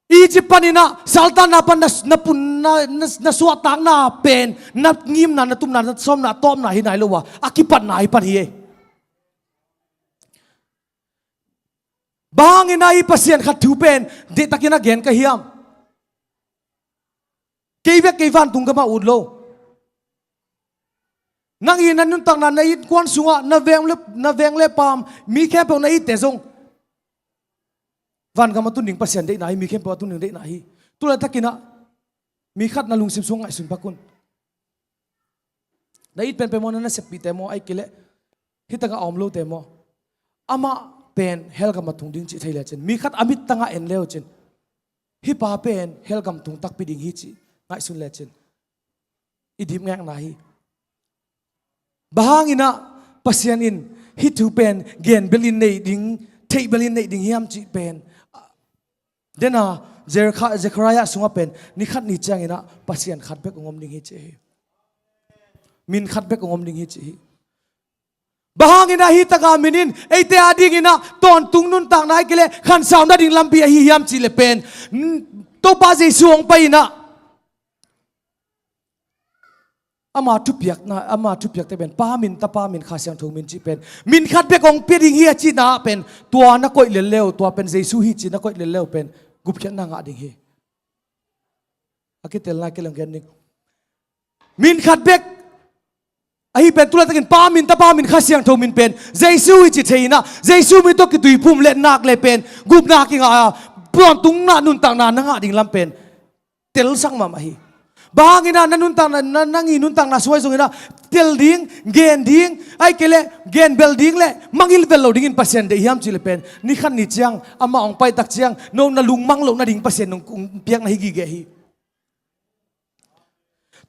Egypt panin ah saltanna pan na, na pun, na, na, na suahtakna pen na ngimna, na tupna, na sawmna, tawpna hi nai lo a, a kipatna hi pan hi ei. Bang hangin ah hih Pasian khat thu pen deihtakin a gen ka hiam? Kei bek kei vantung gamah ut lo. Nang i na nuntakna, na innkuan sungah, na veng le, na veng le paam, mi khempeuh na itte zong vangam a tun ding Pasian deihna hi, mi khempeuh a tun ding deihna hi. Tu laitakin ah mi khat na lungsim sung ngaihsun pak un. Na it penpen maw, na naseppihte maw, ahih kei leh hih tangah a om lote maw, amah pen hell gam a tung ding cih thei lecin, mi khat a mittangah en le uh cin, hih pa pen hell gam tung takpi ding hi cih ngaihsun lecin, i dipngekna hi. Bang hangin ah Pasian in hih thu pen gen belin nei ding, theih belin nei ding hiam cih pen, dena, Zekhariah, Zekhariah sungah pen ni khat ni ciangin ah Pasian khat bek hong om ding hi ci hi. Min khat bek hong om ding hi ci hi. Bang hangin ah hih taka min in eite adingin ah tawntung nuntakna ahih kei leh khansau nading lampi ahi hiam cih leh pen, Topa Jesu hong pai in ah ama thupiakna, ama thupiakte pen Pa min, Tapa min, Kha Siangtho min cih pen min khat bek hong pia ding hi a cihna pen, tua na koih lel le uh, tua pen Jesu hi cih na koih lel le uh pen gupkhiatna ngah ding hi. A kitelna kei leng gen ding. Min khat bek ahi pen tu laitakin Pa min, Tapa min, Kha Siangtho min pen Jesu hi cih thei in ah, Jesu min tawh kituiphum le nak le pen gupna kingah a, tawntungna nuntakna na ngah ding lam pen telsak mahmah hi. Bang hangin ah na nuntakna, na, nang i nuntakna sung ah zongin ah tel ding, gen ding, ahih kei leh gen bel ding le mangngilh vel lo dingin Pasian deih hiam cih leh pen, ni khat ni ciang, amah hong pai tak ciang no na lungmang loh nading Pasian hong, hong piakna hi gige hi.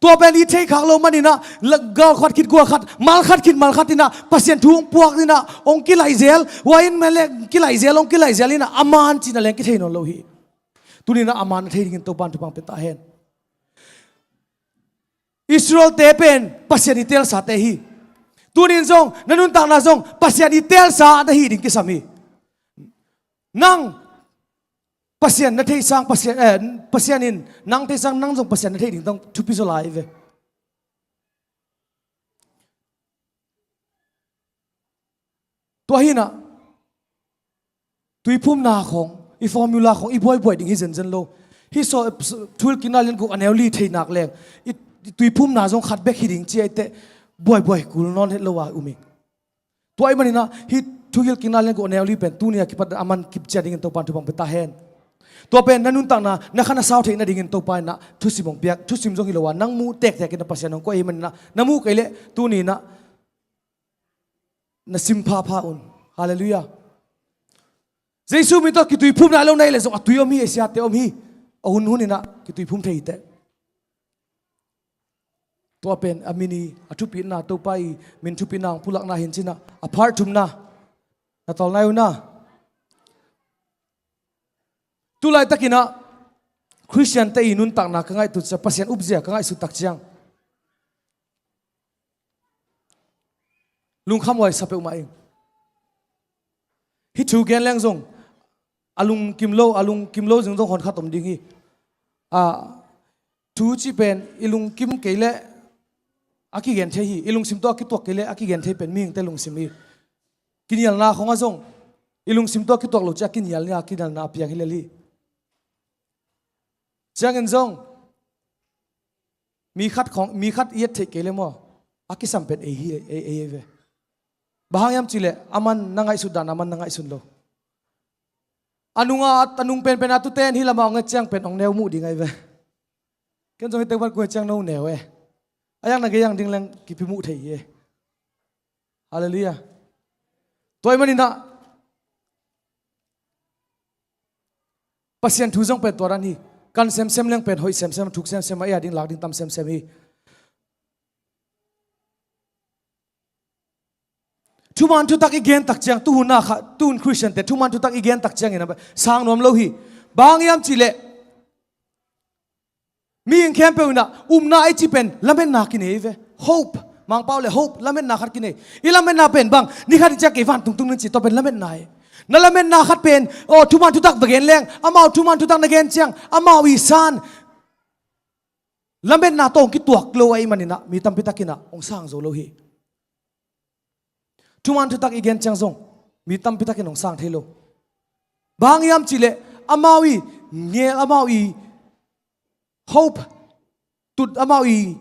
Tua pen i theih khak lo manin ah, la-, gal khat khit gual khat, mal khat khit mal khat in ah Pasian thu hong puak in ah hong kilaih zel, huai in mah leh kilaih zel, hong kilaih zel in ah a man cihna leng kithei nawn lo hi. Tuni in ah a man na thei dingin Topa'n thupha pia ta hen. Israelte pen Pasian i teelsate hi. Tuni in zong na nuntakna zong Pasian i teelsa na hih ding kisam hi. Nang Pasian na theih sang, Pasian, eh, Pasian in nang theih sang, nang zong Pasian na theih ding tawh thupi zaw lai ve. Tua hi in ah tuiphumna khawng, i formula khawng i buaibuai ding hi zenzen lo. Hih saw, Thuhilhkikna lian guk a neu li thei nak leng, i, i tuiphumna zong khat bek hi ding ci ahih teh buaibuai kul nawn het lo a um hi. Tua ahih manin ah hih Thuhilhkikna lian guk a neu li pen tuni a kipat a man kip ciat dingin Topa'n thupha pia ta hen. Tua pen na nuntakna, na khan a sau theih nadingin Topa in ah thusim hong piak, thusim zong hi lo a, nang muh tektek in ah Pasian hong koih ahih manin ah, na muh kei leh tuni in ah na sim phapha un. Halleluiah. Jesu min tawh kituiphum nai lo na hih leh zong a tui om hi, a siate om hi. A hunhun in ah kituiphum thei hi teh. Tua pen a min i, a thupitna, Topa i min thupitna hong pulakna hi in ci in ah, a part thumna na tawl nai un ah. Tu laitakin ah Khristiante i nuntakna ka ngaihtuah ciang, Pasian upzia ka ngaihsut tak ciang lungkhamhuai sa peuhmah ing. Hih thu gen leng zong a lungkim lo, a lungkim lo zing zong hon khat om ding hi. A, thu cih pen i lungkim kei leh a kigen thei hi. I lungsim tawh a kituak kei leh a kigen thei pen mihingte lungsim hi. Kinialna khawng ah zong i lungsim tawh a kituak lo ciang a kinial ni a, kinialna a piang hi lel hi. Ciangin zong mi khat khawng, mi khat i et theih kei leh maw, a kisam pen ei hi, ei, ei, ei ve. Bang hang hiam cih leh a man na ngaihsut dan a man na ngaihsun lo. A nung a, a nung penpen a tute in hih lamah hong et ciang pen hong neu muh ding ahi ve. Ken zong hih tek bat kua ciang no neu e. A yang na gei yang ding leng kipi muh thei hi e. Halleluiah. Tua ahih manin ah Pasian thu zong pen tua dan hi. Kan semsem leng pen hoih semsem, thuk semsem, a ei a ding lak ding tam semsem hi. Thuman thutak i gen tak ciang, tuhun a kha, tuhun Khristiante thuman thutak i gen tak ciangin a sang nuam lo hi. Bang hang hiam cih leh mihing khempeuh in ah upna i cih pen lametna kinei ve. Hope, Mangpau leh hope, lametna khat kinei. I lametna pen bang, ni khat i ciang kei vantung tung ning ci, tua pen lametna hi. Na lametna khat pen, aw, thuman thutak va gen leng, amau thuman thutak na gen ciang amau i san lametna tawh hong kituak lo ahih manin ah mi tampi takin ah hong sang zo lo hi. Thuman thutak i gen ciang zong mi tampi takin hong sang thei lo. Bang hang hiam cih leh amau i ngel, amau i hope tut, amau i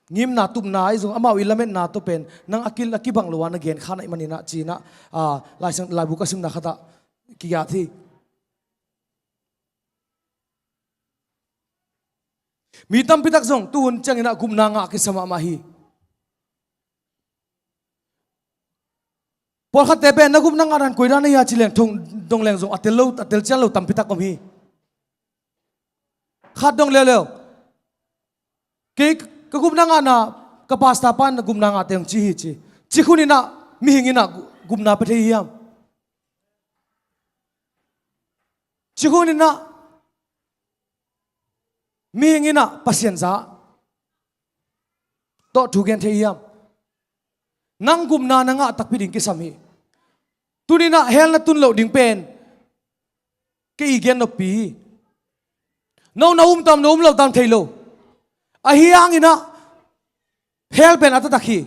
ngimna tupna ahi zong, amau i lametna tawh pen nang a ki, a kibang lo a na gen kha na hih manin ah ci-in ah, ah, Lai Siang, laibu ka simna khat ah kigiat hi. Mi tampi tak zong tuhun ciangin ah gupna ngah kisa mahmah hi. Pawlkhatte pen na gupna ngah dan koi dan a hia ci leng thong dong leng zong a tel lo, a tel cian lo tampi tak om hi. Khat dong leuleu. Kei ka gupna ngahna, ka pastor pa'n na gupna ngah teng ci hi ci. Cik hun in ah mihing in ah gu-, gupna pia thei hiam? Cik hun in ah mihing in ah Pasian za. tawh thu gen thei hiam? Nang gupna na ngah takpi ding kisam hi. Tuni-in ah hell na tun loh ding pen kei i gen noppi hi. No na um tam, no um lo tam thei lo. Ahi hangin ah hell pen a taktak hi.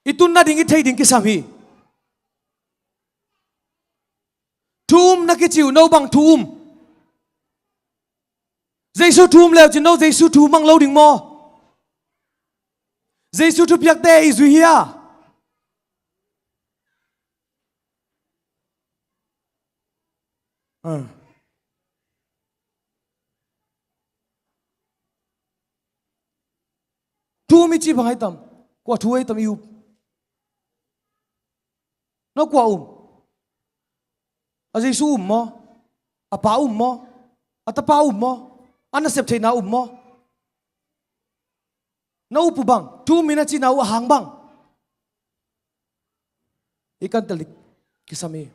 I tun nading i theih ding kisam hi. Thu um na kici uh, no bang thu um? Jesu thu um le uh cin, no Jesu thu mang lo ding maw? Jesu thupiakte i zui hia? Ah. Thu um i cih bang a hi tam? Kua thu a hi tam i up? No kua um? A Jesu um maw? A Pa um maw? A Tapa um maw? A nasep theihna um maw? Na up uh bang? Thu um in a cihna uh a hang bang? I kan tel ding kisam hi.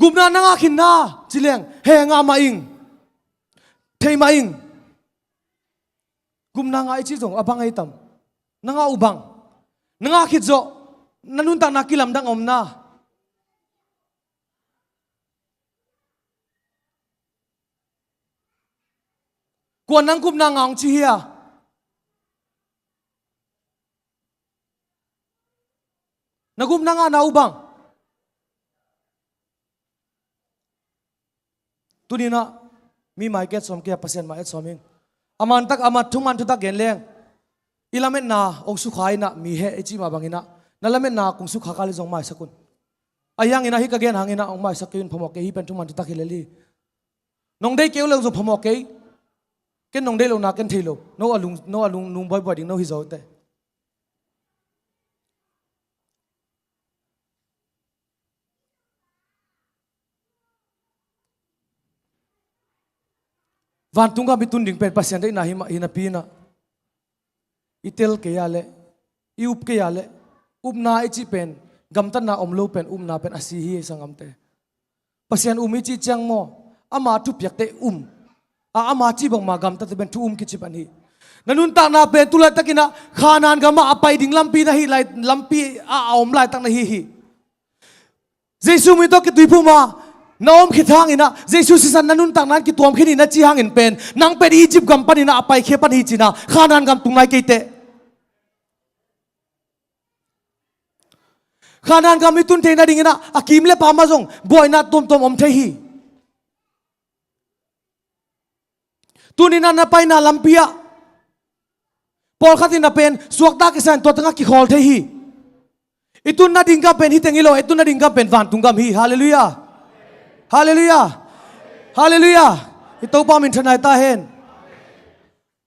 Gupna na ngah khin na ci leng, he, ngah mah ing, thei mah ing. Gupna ngah i cih zong a bang a hi tam? Na ngah uh bang? Na ngah khit zawh na nuntakna kilamdang om na. Kuan nang gupna ngah hong ci hia? Na gupna ngahna uh bang? Tuni-in ah mi mai ka et sawm kei a, Pasian mai et sawm ing. A man tak, a man thuman thutak gen leng, i lametna hong sukha in ah, mi heh i cih mah bangin ah, na lametna kong sukha kal hi zong maisak un. Ahi hangin ah hih ka gen hangin ah hong maisak kei un, phamawh kei, hih pen thuman thutak hi lel hi. Nong deih kei uh leng zong phamawh kei. Ken nong deih lohna ken thei lo. No a lung, no a lung nung buaibuai ding no hi zo teh. Vantung gam i tun ding pen Pasian deihna hi mah, hi napi-in ah, i tel kei a leh, i up kei a leh, upna i cih pen, gamtatna om lo pen, upna pen a si hi, sanggamte. Pasian um i cih ciang maw, ama thupiakte um a, ama cih bangmah gamtate pen thu um kici pan hi. Na nuntakna pen tu laitakin ah Kanaan gamah a pai ding lampi na hih lai, lampi ah a om laitak na hi hi. Jesu min tawh kituiphum a na om khit hangin ah, Jesu sisan na nuntakna in kituam khin hi na cih hangin pen, nang pen Egypt gam panin ah a paikhia pan hi cin ah, Kanaan gam tung nai kei teh. Kanaan gam i tun theih nadingin ah a kim le pam ah zong buaina tuamtuam om thei hi. Tuni-in ah na paina lampi ah pawlkhat in ah pen suakta kisa in tua tengah kikhawl thei hi. I tun nading gam pen hih teng hi lo, i tun nading gam pen vantung gam hi. Halleluiah. Halleluiah. Halleluiah. I Topa min thanai ta hen.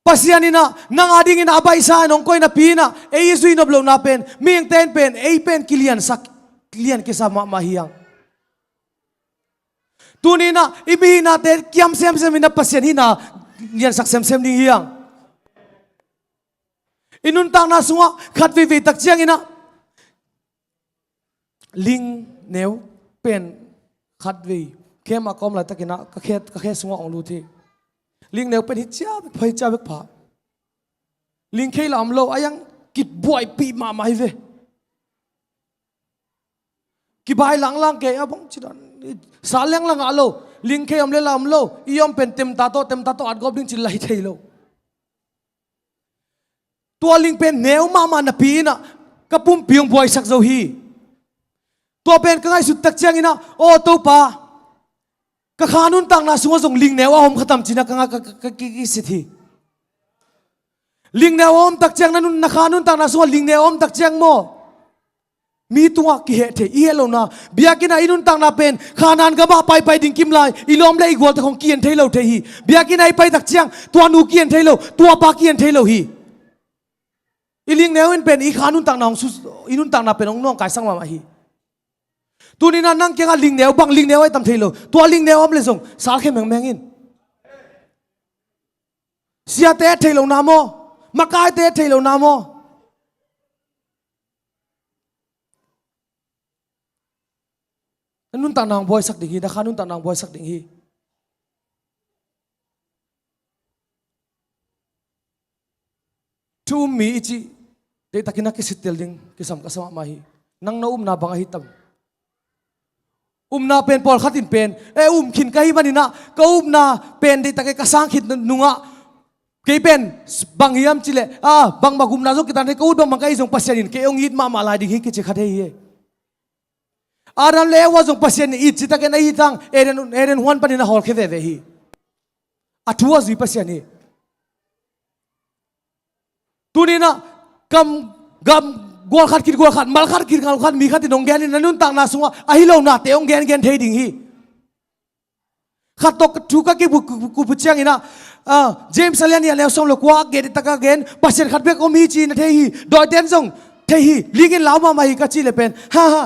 Pasian in ah nang a dingin ah a baihsa in hong koih napi-in ah, ei i zuih nop lohna pen, mihingte in pen ei pen kiliansak, kilian kisa mahmah hi hang. Tuni-in ah i mihihnate kiam semsem in ah Pasian hihna liansak semsem ding hi hang. I nuntakna sungah khat veivei tak ciangin ah lingneu pen khat vei khe mah ka om laitakin ah ka khe, ka khe sungah hong lut hi. Lingneu pen hi cia bek pha, hi cia bek pha. Lingkhei lah om lo, a yang kitbuaipih mahmah hi ve. Kibai langlang kei a bang ci dan. Sa leng la ngah lo. Lingkhei om le la om lo. I om pen temta tawh, temta tawh at gawp ding cin la hi thei lo. Tua ling pen neu mahmah napi-in ah ka pumpi hong buaisak zo hi. Tua pen ka ngaihsut tak ciangin ah, aw Topa, ka kha nuntakna sungah zong lingneu a om kha tam cin ah ka nga, ka, ka, ka, ki, kisit hi. Lingneu a om tak ciang na nun, na kha nuntakna sungah lingneu a om tak ciang maw, mi tungah kiheh thei, i heh lohna. Biakinn ah i nuntakna pen Kanaan gamah paipai ding kim lai, i lawm le i gualte khong ki-en thei lo thei hi. Biakinn ah i pai tak ciang tua nu ki-en thei lo, tua pa ki-en thei lo hi. I lingneu in pen i kha nuntakna hong su, i nuntakna pen hong nawngkaisak mahmah hi. Tuni-in ah nang kiangah lingneu bang, lingneu a hi tam thei lo. Tua lingneu a om le zong salkhia mengmeng in. Siate et theih lohna maw? Makaite et theih lohna maw? Na nuntakna hong buaisak ding hi, na kha nuntakna hong buaisak ding hi. Tu um mi i cih deihtakin a kisittel ding kisam ka sa mahmah hi. Nang na upna bang ahi tam? Upna pen pawlkhat in pen, e, um khin ka hih manin ah ka upna pen deihtakin ka sang khit nungah kei pen bang hiam cih leh, a, bangmah gupna zong kitan thei, ka ut bangbang ka hih zong Pasian in kei hong it mahmah lai ding hi kici kha thei hi. Adam le Eva zong Pasian in it citakin a it hang Eden, Eden huan panin a hawlkhia veve hi. A thu a zui Pasian hi. Tuni-in ah kam, gam, gual khat khit gual khat, mal khat khit mal khat, mi khat in hong gen in na nuntakna sungah ahi lo nate hong gengen thei ding hi. Khat tawh thu ka kipu, kipu, kipu ciangin ah, ah, James a lian nih a neu sawm le kua a gen, taka gen, Pasian khat bek om hi ci na thei hi, dawiten zong thei hi, lik in lau mahmah hi ka cih leh pen, ha, ha.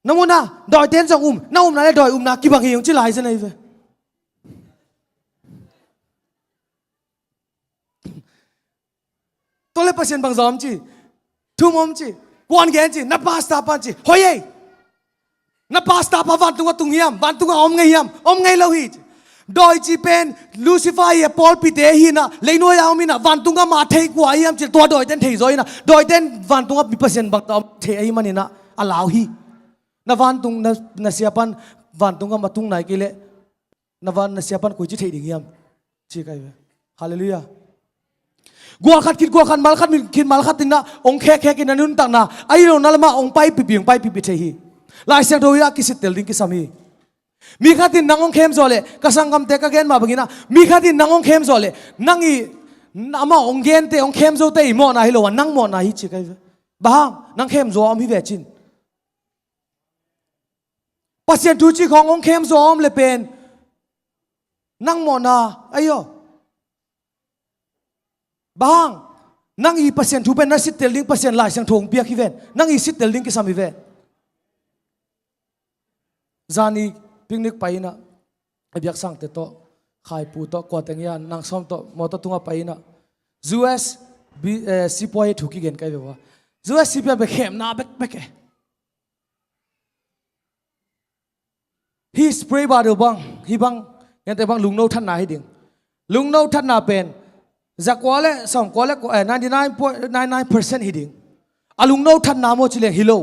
Na mu na, dawiten zong um, na upna le dawi upna kibang hi hong ci lai zen ahi ve. Tua le Pasian bang zaw om ci, thum om ci, kuan gen ci, na pastor pan ci, hoi ei. Na pastor pa vantungah tung hiam, vantungah om ngei hiam, om ngei lo hi ci. Dawi ci pen Lucifer hi a, pawlpite hi na, leinuai a om hi na, vantungah mah thei kua hiam ci, tua dawiten thei zaw hi na, dawiten vantungah mi Pasian bang ta om thei ahi manin ah a lau hi. Na vantung, na, na sia pan vantungah mah tung nai kei leh na van na sia pan koi ci thei ding hiam? Ci kai ve. Halleluiah. Gual khat khit gual khat, mal khat khit mal khat in ah hong khekkhek in na nuntakna ahi lo na lamah hong paipipi, hong paipipi thei hi. Lai Siangtho hi a kisittel ding kisam hi. Mi khat in nang hong khem zawh leh, ka sanggamte ka gen mah bangin ah, mi khat in nang hong khem zawh leh, nang i, amah hong gente, hong khem zote i mawhna hi lo a, nang mawhna hi ci kai ve. Bang hang, nang khem zaw a om hi ve cin. Pasian thu cih khawng hong khem zaw a om le pen nang mawhna ahi aw. Bang hang, nang i Pasian thu pen na sittel ding Pasian Lai Siangtho hong piak hi ven. Nang i sittel ding kisam hi ven. Zani picnic pai in ah, a biaksangte tawh, Khaipu tawh, kua teng hiam, Nang Sawm tawh mawtaw tungah pai in ah, U S bi, eh, sipuai thu kigen kai ve ua. U S sipuai bek khemna bekbek e. Hih spray bottle bang, hih bang, ngente bang lungno thatna hi ding. Lungno thatna pen zakua le sawmkua le kua, eh, ninety nine point nine nine percent hi ding. A lungno thatna maw ci leng hi lo.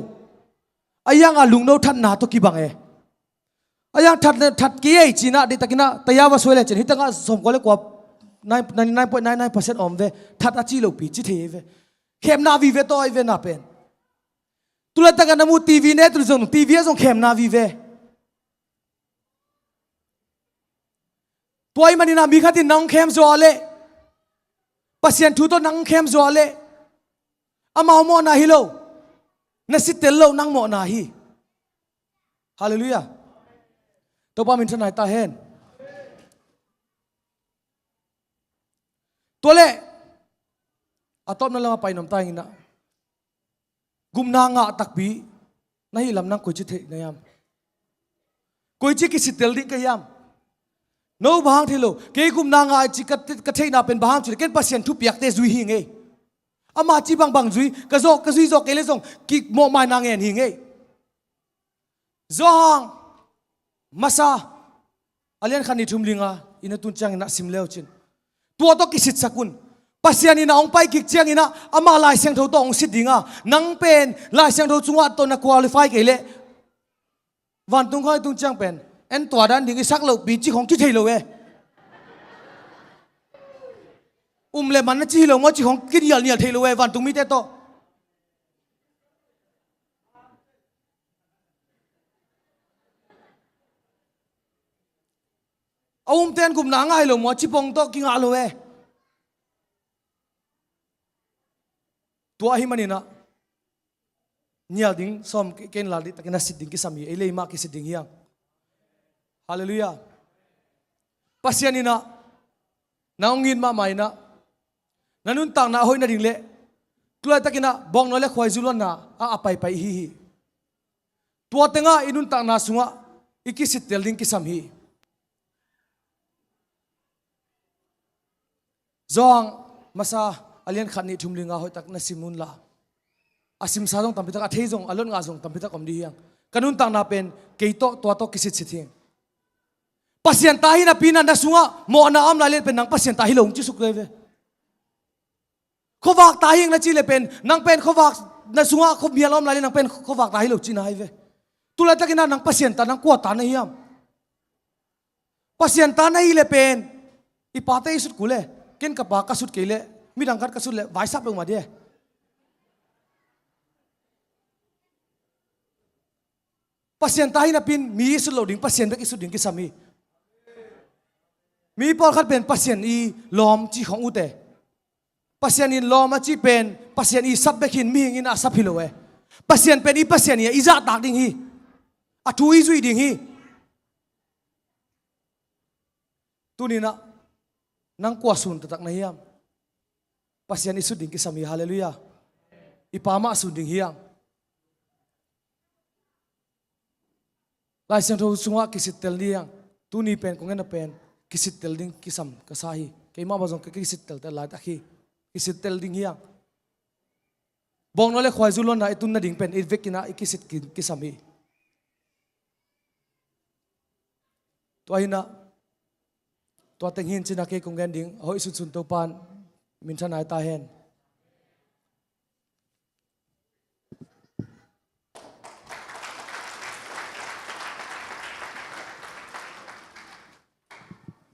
A hiang a lungno thatna tawh kibang e. A hiang that, that kei ei cin ah, deihtakin ah taya va suai le cin, hih tangah sawmkua le kua, nine, ninety nine point nine nine percent om ve. That a ci lopi ci thei ei ve. Khemna vive tawh ei ve na pen. Tulaitak a na mu T V ne, tulai zong T V ah zong khemna vive. Tua ahih manin ah mi khat in nang hong khem zaw leh, Pasian thu tawh nang hong khem zaw leh, amau mawhna hi lo, na sittel loh nang mawhna hi. Halleluiah. Topa min thanai ta hen. Tua leh a tawpna lamah pai nuam ta ing in ah, gupna ngah takpi na hih lam nang koici theih na hiam? Koici kisittel ding ka hiam? No bang hang thei lo. Kei gupna ngah ci ka, ka theihna pen bang hang ci leh, ken Pasian thupiakte zui hi ngei. Ama ci bangbang zui, ka zawh, ka zui zawh kei leh zong kimawhmaina ngen hi ngei. Johan masa a lian khat nih thum li nga in a tun ciangin ah sim leu cin. Tua tawh kisitsak un. Pasian in a hong pai kik ciangin ah ama Lai Siangtho tawh hong sit ding a, nang pen Lai Siangtho cungah tawh na qualify kei leh, vantung khawng i tung ciang pen en tua dan ding i sak lohpi ci khawng ci thei lo e. Um le man na ci hi lo maw ci khawng kinialnial thei lo e vantung mite tawh. A umte in gupna a ngah hi lo maw ci pong tawh kingah lo e. Tua ahih manin ah nial ding sawm ke-, ken lal ding takin a sit ding kisam hi. Ei lei mah kisit ding hi hang. Halleluiah. Pasian in ah na hong it mahmah in ah, na nuntakna a hoih nading leh, tulai takin ah bawngnawi le khuaizu luanna ah a paipai i hi hi. Tua tengah i nuntakna sungah i kisittel ding kisam hi. Johan masa a lian khat nih thum li nga hoihtak na sim un la, a simsa zong tampi tak, a thei zong, a lot ngah zong tampi tak om dih hi hang. Ka nuntakna pen kei tawh, tua tawh kisitsit hi. Pasian ta hi napi in ah na sungah mawhna a om lai leh pen nang Pasian ta hi lo hong ci suk ve ve. Khuavak ta hing na cih le pen, nang pen khuavak na sungah khuamial a om lai le nang pen khuavak ta hi lo cihna hi ve. Tulaitak in ah nang Pasian ta, nang kua ta na hiam? Pasian ta na hi le pen, i pate i sut kul e, ken ka pa ka sut kei le, midang khat ka sut le, vaisap peuhmah di e. Pasian ta hi napin mi i sut lo ding, Pasian bek i sut ding kisam hi. Mi pawlkhat pen Pasian i lawm ci khong ut e. Pasian in lawm a ci pen Pasian i sap bek hi in, mihing in a sap hi lo e. Pasian pen i Pasian hi a, i zahtak ding hi. A thu i zuih ding hi. Tuni-in ah nang kua sun taktak na hiam? Pasian i sut ding kisam hi. Halleluiah. I Pa mah sun ding hi hang. Lai Siangtho sungah kisittel ding hi hang. Tuni pen kong genna pen kisittel ding kisam ka sa hi. Keimah bang zong ka kisitteltel laitak hi. Kisittel ding hi hang. Bawngnaw le khuaizu luanna i tun nading pen i vekin ah i kisit ki-, kisam hi. Tua hi in ah, tua teng hi in ci-in ah kei kong gen ding, a hoih sunsun Topa'n minthanna hi ta hen.